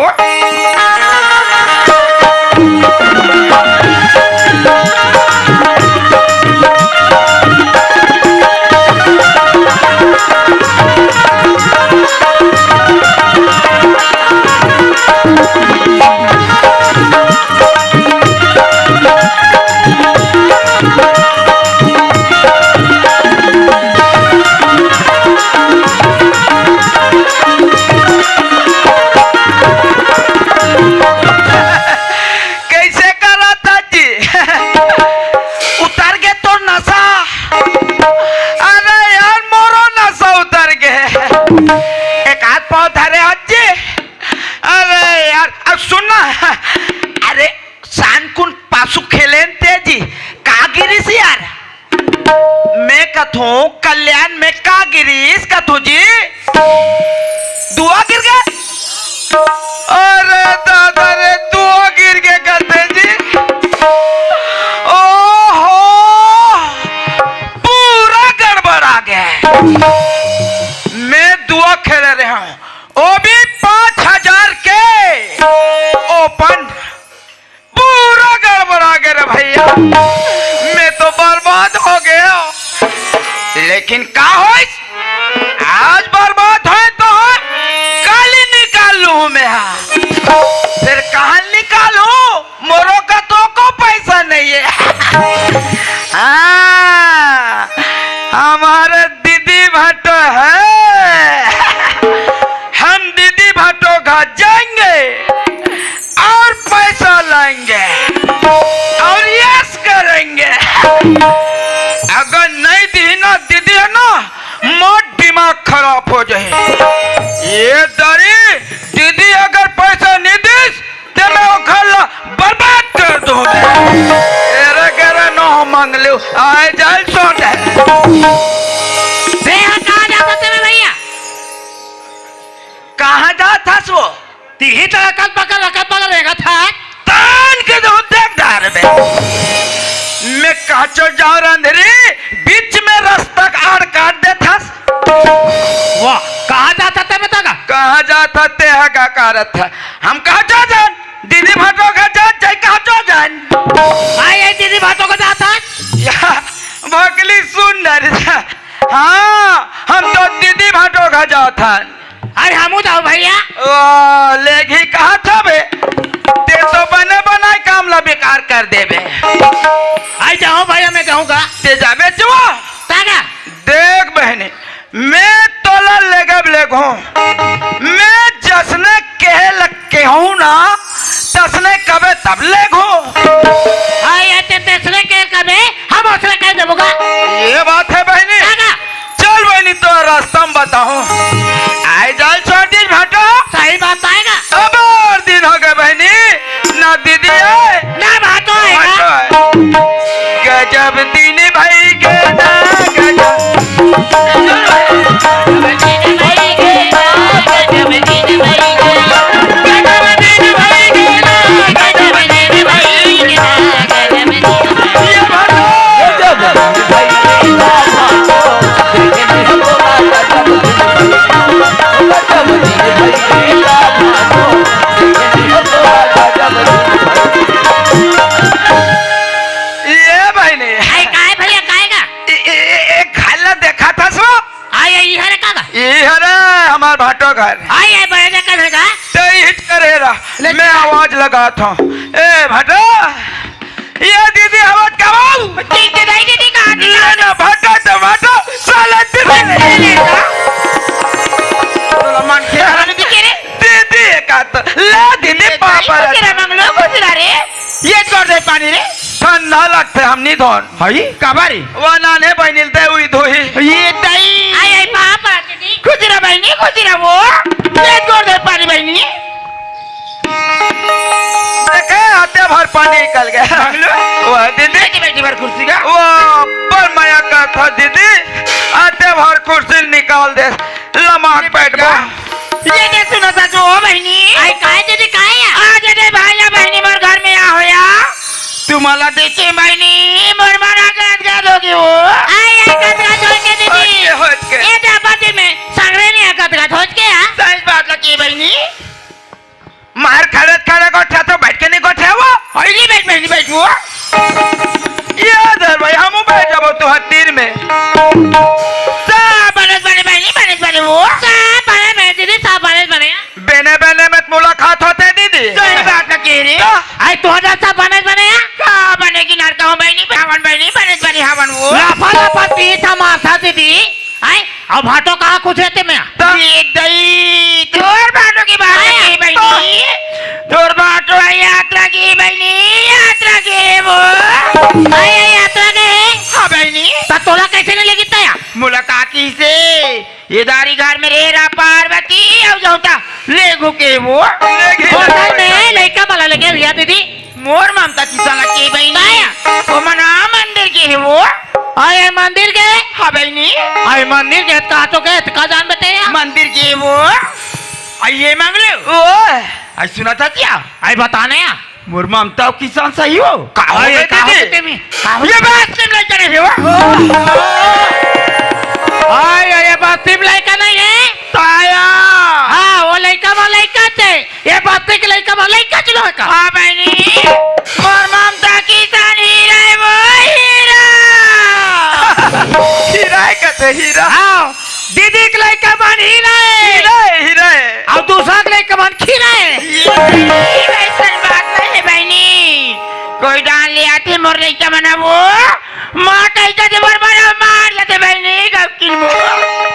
कइसे करत हस जी? उतर गे तोर नशा? अरे यार, मोरो नशा उतर गे। एक हाथ पाँव धरे हस जी। अरे यार, अब सुन ना। अरे, शान कुन पासू खेलेन ते जी, का गिरिस यार? मैं कथों, कल्याण में का गिरिस कथों जी? दुआ गिर गे? अरे दादा रे, दुआ गिर गे कथे जी। ओहो, पूरा गड़बड़ा गे। मैं दुआ खेले रहेंव, वो भी पाँच हजार के open। पूरा गड़बड़ा गे रे भइया, मैं तो बर्बाद हो गेंव। लेकिन का होइस, आज बर्बाद होय तो होय, काली निकाल लूं मैं। हाँ, फेर कहाँ निकालूं? मोरो करा तो एको पैसा नइ हे। हाँ, हमर दीदी भांटो हे, हम दीदी भांटो घर जाएंगे। और पैसा लाएंगे और यश करेंगे। अगर नइ दिही ना दीदी हे ना, मोर दिमाग खराब हो जाही। ये दारी, दीदी अगर पैसा नइ दिस, त मैं वो घर ला बर्बाद कर दूं। एरे गेरे नोह मंगलू, आय जाय सोटे। बे, हाँ, कहाँ जात हस बे भइया? कहाँ जात हस वो? तिही तो अकल पकड़, अकल पकड़ रेंगत हस। तान के दो देख डार बे। मैं काचो जांव रंधरी, बीच में रस्ता आड़ काट देथस। वाह, कहाँ जात हस ते बता गा? कहाँ जात हस ते हा गा करत हस। हम काचो जान, दीदी भांटो घर जान, चाहे काचो जान। आय, आय, दीदी भांटो घर जात हस। या, भकली सुन डरे। हाँ, हम तो दीदी भांटो घर जात हन। अरे हमू जाहूं भइया। ओ, लेगही कहत हस बे। ते तो बने बनाय काम ला बेकार कर देबे। आय जाहूं भइया, मैं जाहूं गा। ते जाबे जुआ? तागा। देख बहिनी, मैं तोला लेगब लेगहूं। मैं जसने कहे ल केहूं ना, तसने कबे तब लेगहूं। हाँ, ये ते तसने कहे कबे, हम ओसने कह देबो गा। ये बात हे बहिनी। तागा। चल बहिनी, तोला रस्ता म बताहूं। आय जाय सोटी भांटो। सही बात आय गा। अब अब्बड़ दिन होगे बहिनी, ना दीदी आय, ना भांटो आय गा। भांटो आय। गजब दिन भई गे ना गजब। ये बहिनी। आय, काय भइया, काय गा? ए, ए, ए, ए, घर ला देखत हस वो? आय, आय, इहरे का गा? इहरे हमर भांटो घर। आय, आय, बड़े जगह हे गा? ते इहिच करे रह। ले मैं चल। आवाज लगात हंव। ए, भांटो, ये दीदी आवाज कमाऊ। दीदी, नहीं दीदी, कहाँ दीदी? ले ना, भांटो तो भांटो, साला दीदी ले ले। ले ले गा। तोला मन के अरे, दीदी के रे? दीदी का तो, ले दीदी, पापा रे। खुशी रह, मंगलू, खुशी रह रे। ये कर दे पानी रे। ठंडा लगथे, हम नइ धोन। हई, काबर? वो नाने बहिनी ल दे, उही धोही। ये दई। आय, आय, पापा रे। खुशी रह बहिनी, खुशी रह वो। ये कर दे पानी बहिनी। देखे, आते भर पानी निकल गे। मंगलू। वो दीदी। बैठी, बैठी भर कुर्सी का। वो अब्बड़ मया करत हस दीदी, आते भर कुर्सी निकाल दे। लमाक बैठ गा। ये दे सुनो सचो हो बहिनी। आय, काय दीदी, काय या? आज दे भइया बहिनी मोर घर में आ होया। तुम्हारा देखे बहिनी, मोर मन आ गदगद होगे वो। आय, आय, गदगद होय के दीदी। हट के, हट के। ये दे बाती में संगरे नहीं आ गदगद होय के आ। सही बात लगी बे। हवन बहिनी, बने बने हवन वो। लाफा लाफा पीठ मारथा दीदी। आय, अब भाटो कहाँ कुछ रहते मैं? ये दई, तोर भाटो के बात आय, है बहिनी। तोर भाटो है यात्रा के बहिनी, यात्रा के वो। आय, आय, यात्रा के है? हाँ बहिनी। त तोला कैसे नहीं लेगी तया? मुलाकात से ये दारी घर में रे रा पार्वती अउ जौता ले घुके वो। होटल में लइका वाला लेके भैया दीदी। मोर ममता किसान के बहिनी। काया? ओ मना मंदिर के है वो। आए मंदिर के? हाँ बहिनी। आए मंदिर के का तो के का जान बते या? मंदिर के वो। आइए मंगलू। ओ। आई सुना था क्या? आई बताने या। मोर ममता किसान सही हो। का हो आए, गए का हो दीदी? गए तेमी? का हो ये गए? बस्ती में लइका नहीं हो। आए, ये बस्ती में लइका नहीं है? ताया। हाँ, वो लइका वो लइका थे। ये बस्ती के लइका वो लइका चलो है का? हाँ बहिनी, मोर ममता किसान हीरा है वो हीरा। हीरा है कहते हीरा। हाँ, दीदी के लइका मन हीरा है। हीरा है, हीरा है। अउ दूसरा के लइका मन खीरा है। ये वैसन बात नहीं है बहिनी। कोई डाल ले आते मोर लइका मन वो मार कही जाते मोर बड़ा मार जाते बहिनी गपकिन वो।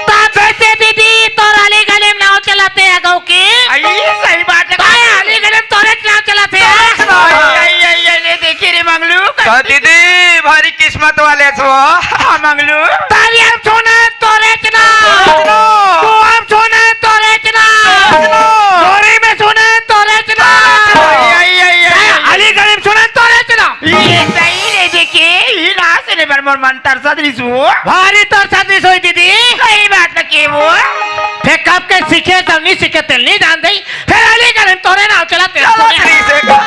तब से दीदी तोर अली गली में नाव चलाते हैं गौ की। आई सही बात है। ताया अली गली में तोरे नाव चलाते हैं। आई, आई, आई, आई, ले देखी रे मंगलू। का दीदी भारी किस्मत वाले छो। हाँ मंगलू। तारी हम सुने तोरे चना। तोरे चना। तू हम सुने तोरे चना। तोरे चना। चोरी में सुने तोरे चना। आई, आई, आई, आई, आई। अली गली में सुने तोरे चना। ये सही रे देखे, ही ना से ने बर मोर मन तरसत रिसु। भारी तरसत रिसु दीदी। सही बात है के वो। फेर कब के सीखे तब नहीं सीखे तेल नहीं जान दई। फेर अली गली में तोरे नाव चलाते हैं। चला तेरी से का।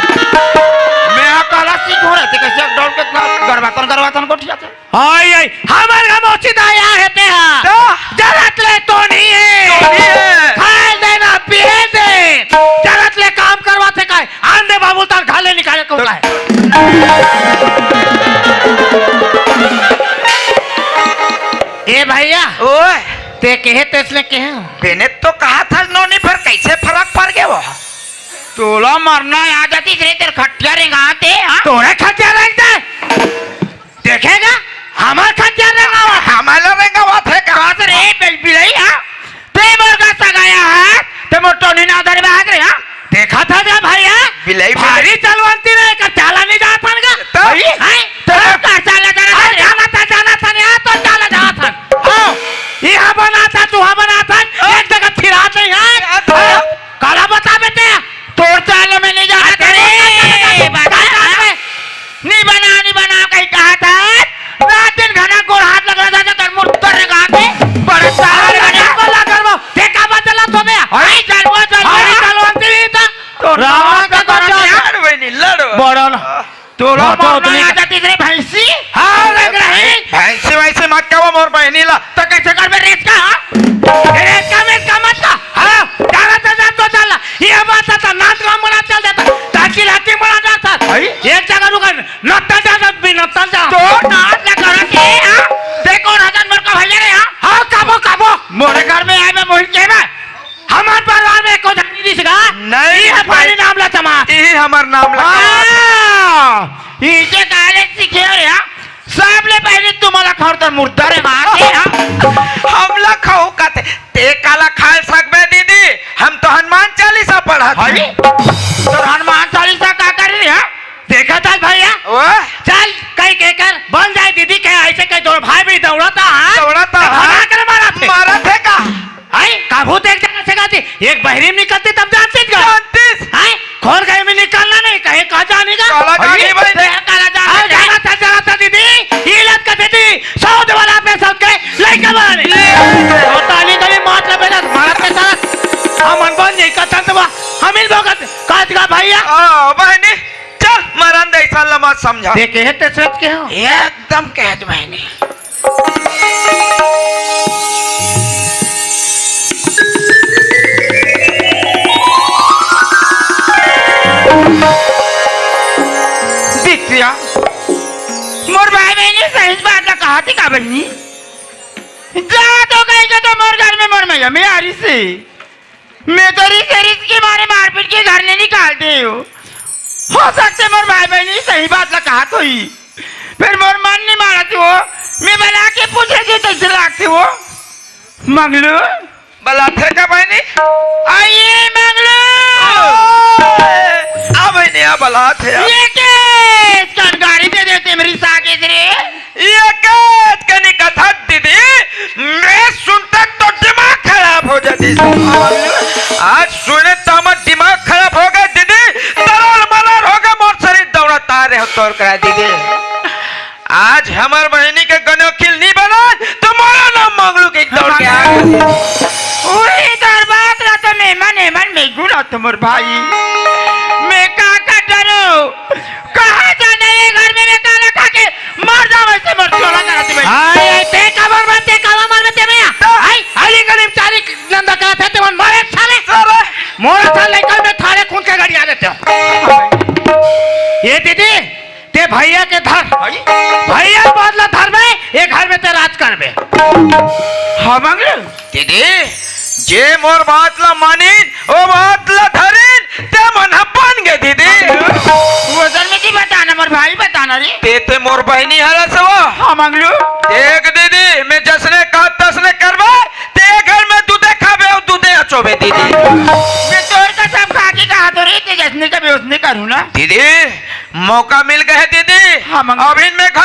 मैं आ काला सीख हो रहे थे कैसे डॉल के इतना गरबातन गरबातन गोठिया थे। आई, आई, हमर गमोची दाया है ते हा। तो? जरत ले तो नहीं है। तो नहीं है। खाए दे ना पिए दे। जरत ले काम करवा थे काय? आन दे बाबू तार घर ले निकाले को काय? ए भैया, ओए। ते कहे तेसले कहे? बेने तो कहा था नोनी पर कैसे फर्क पड़ गया वो? तोला मरना आ जाती रे तेरे खटिया रेंगाते, हाँ? तोरे खटिया रेंगते? देखेगा? हमर खटिया रेंगावा। हमला रेंगावा थे का? कहाँ से रे बे-, बिलई, हाँ? ते मोर का सगाया है? ते मोर टोनी ना दरबार रे, हाँ? देखा था क्या भैया? बिलई, बिलई। भारी चलवंती रे, कर चाला नहीं जात हन का? तो? भाई, हैं? तो? तो कर चाला जाना अरे था रे? जाना था, जाना था, यहाँ तो चाला जाना था। हाँ, यहाँ बना था, तुहा बना था, हाँ। एक जगह फिरा नहीं है। हाँ, तो? हाँ, काला बता बेटे, तोर चाल में नहीं जाना अरे, था रे। बता। बता, बता। नहीं बना, नहीं बना, कहीं कहा था। रात दिन घना गोड़ हाथ लग रहा था, तो मुड़ कर रहे कहाँ थे? बड़े सारे अरे, बने। बड़ा को ला कर वो। देखा बा चला तो मैं। अरे, चल वो, चल वो। अरे, चल वो, अंतिम ही था। तो रावण रावण का का बच्चा। बच्चा। लड़ बहिनी, लड़। बड़ा ना। तोला बच्चा मारना उतनी आ का। जाती रे भैंसी। हाँ, लग रही। भैंसी वैसी मत कहो मोर बहिनी ला। तो कैसे कर बे रेस का, हाँ? रेस का, रेस का मत का। हाँ, जाना तो जा तो चल। ये बात था, नाच गाँव बड़ा चल जाता। ताकि लाठी बड़ा जाता। भाई। एक जगह रुका, नत्ता जाता, भी नत्ता जा। तो नाच ना करत हे, हाँ? देखो राजन मोर का भैया रे, हाँ? हाँ, काबो, काबो। मोरे घर में आए, मैं मोहित के मैं। हमार परिवार में एको जानी दिस गा? नहीं, ये नहीं, हमारी नाम ला तमा। यही हमार नाम ला तमा। हाँ, इसे काले सीखे रे, हाँ? सबले पहले तुम्हाला खरतर मुर्दा रे मार दे, हाँ? हमला खाऊ का ते, ते काला खाए सकबे दीदी? हम तो हनुमान चालीसा पढ़त हई। हई? तो हनुमान चालीसा का करी रे, हाँ? देखा था भैया? ओ? चल, कहीं कह कर, बन जाए दीदी, कहे ऐसे कहे, दौड़ भाई भी दौड़ता, हाँ? दौड़ता, तो हाँ? भगा कर मारा थे। मारा थे का? हाय, काबू तो एक जगह से गाती, एक बहरी में निकलती तब जानती का? जानतीस। हाय, खोर गए में निकलना नहीं, कहे कहाँ जाने का? काला जाने भाई। ते काला जाने अरे का? जाना था, जाना था दीदी, ये लत का दीदी, सौ वाला पे सब के लइका बना नहीं। ये। और ताली गली मार ले बेटा, मारा पैसा, हम अनबन नहीं करता तो हम इन लोग काज का भैया। आ, बहनी, चल, मरन दे, ऐसा लम्हा समझा। देखे है ते सोच के हो? एकदम कह दो बहनी। बिटिया, मोर भाई बहनी सही बात ला कहा थी का बहनी? जा तो कही के तो मोर घर में मोर मैया में आ रही से। मैं तो रिस, रिस के मारे मारपीट के घर ले निकाल दे हो। हो सकते मोर भाई बहनी सही बात ला कहा तो ही। फेर मोर मन नइ मानत हे वो। मैं बला के पूछे दे तइसे लागथे वो। मंगलू। बलाथे का बहिनी? आइए मंगलू। आ बहिनी, आ बलाथे। ये के कन गारी दे देते मेरी सागे रे। ये के कनी कथा दीदी, मैं सुनता तो दिमाग खराब हो जाती। आज सुने तो हमर दिमाग खराब हो गए दीदी, तरल मरल हो गए मोर शरीर दौड़ा तारे हो तोर करा दीदी। आज हमर बहिनी के गनोखिल नी बनन, तो मोरो नाम मंगलू के दौड़ के आ। उही दरबार ला तो मेमन, एमन मेगू ला तो मोर भाई। मैं का का डरो? कहाँ जाना ये घर में मैं काला खा के मर जाओ ऐसे मोर चोला करा दे भाई। हाय, ते काबर मरते, काबर मरते मैं? हाय, हाली गली में चारी नंदा का थे, ते मन मारे साले। साले। मोरा था लेकर मैं थारे खून के गाड़ी आ देते हो। ये दीदी, ते भैया के धर। भाई? भैया बात ला धर में, ये घर में ते राज कर में। हाँ, मंगलू। दीदी, जे मोर बात ला मानिन, ओ बात ला धरिन, ते मन ह बन गे दीदी। वो सर में जी बताना, मोर भाई बताना रे। ते, ते मोर बहिनी हरस वो। हाँ, मंगलू। देख दीदी, मैं जसने कहा तसने करबे, ते घर में दूधे खाबे अउ दूधे अचोबे दीदी। मैं तोर कसम खा के कहा तो रे, ते जसने कबे उसने करूँ ना। दीदी, मौका मिल गए दीदी। हाँ, मंगलू। अभी मैं घर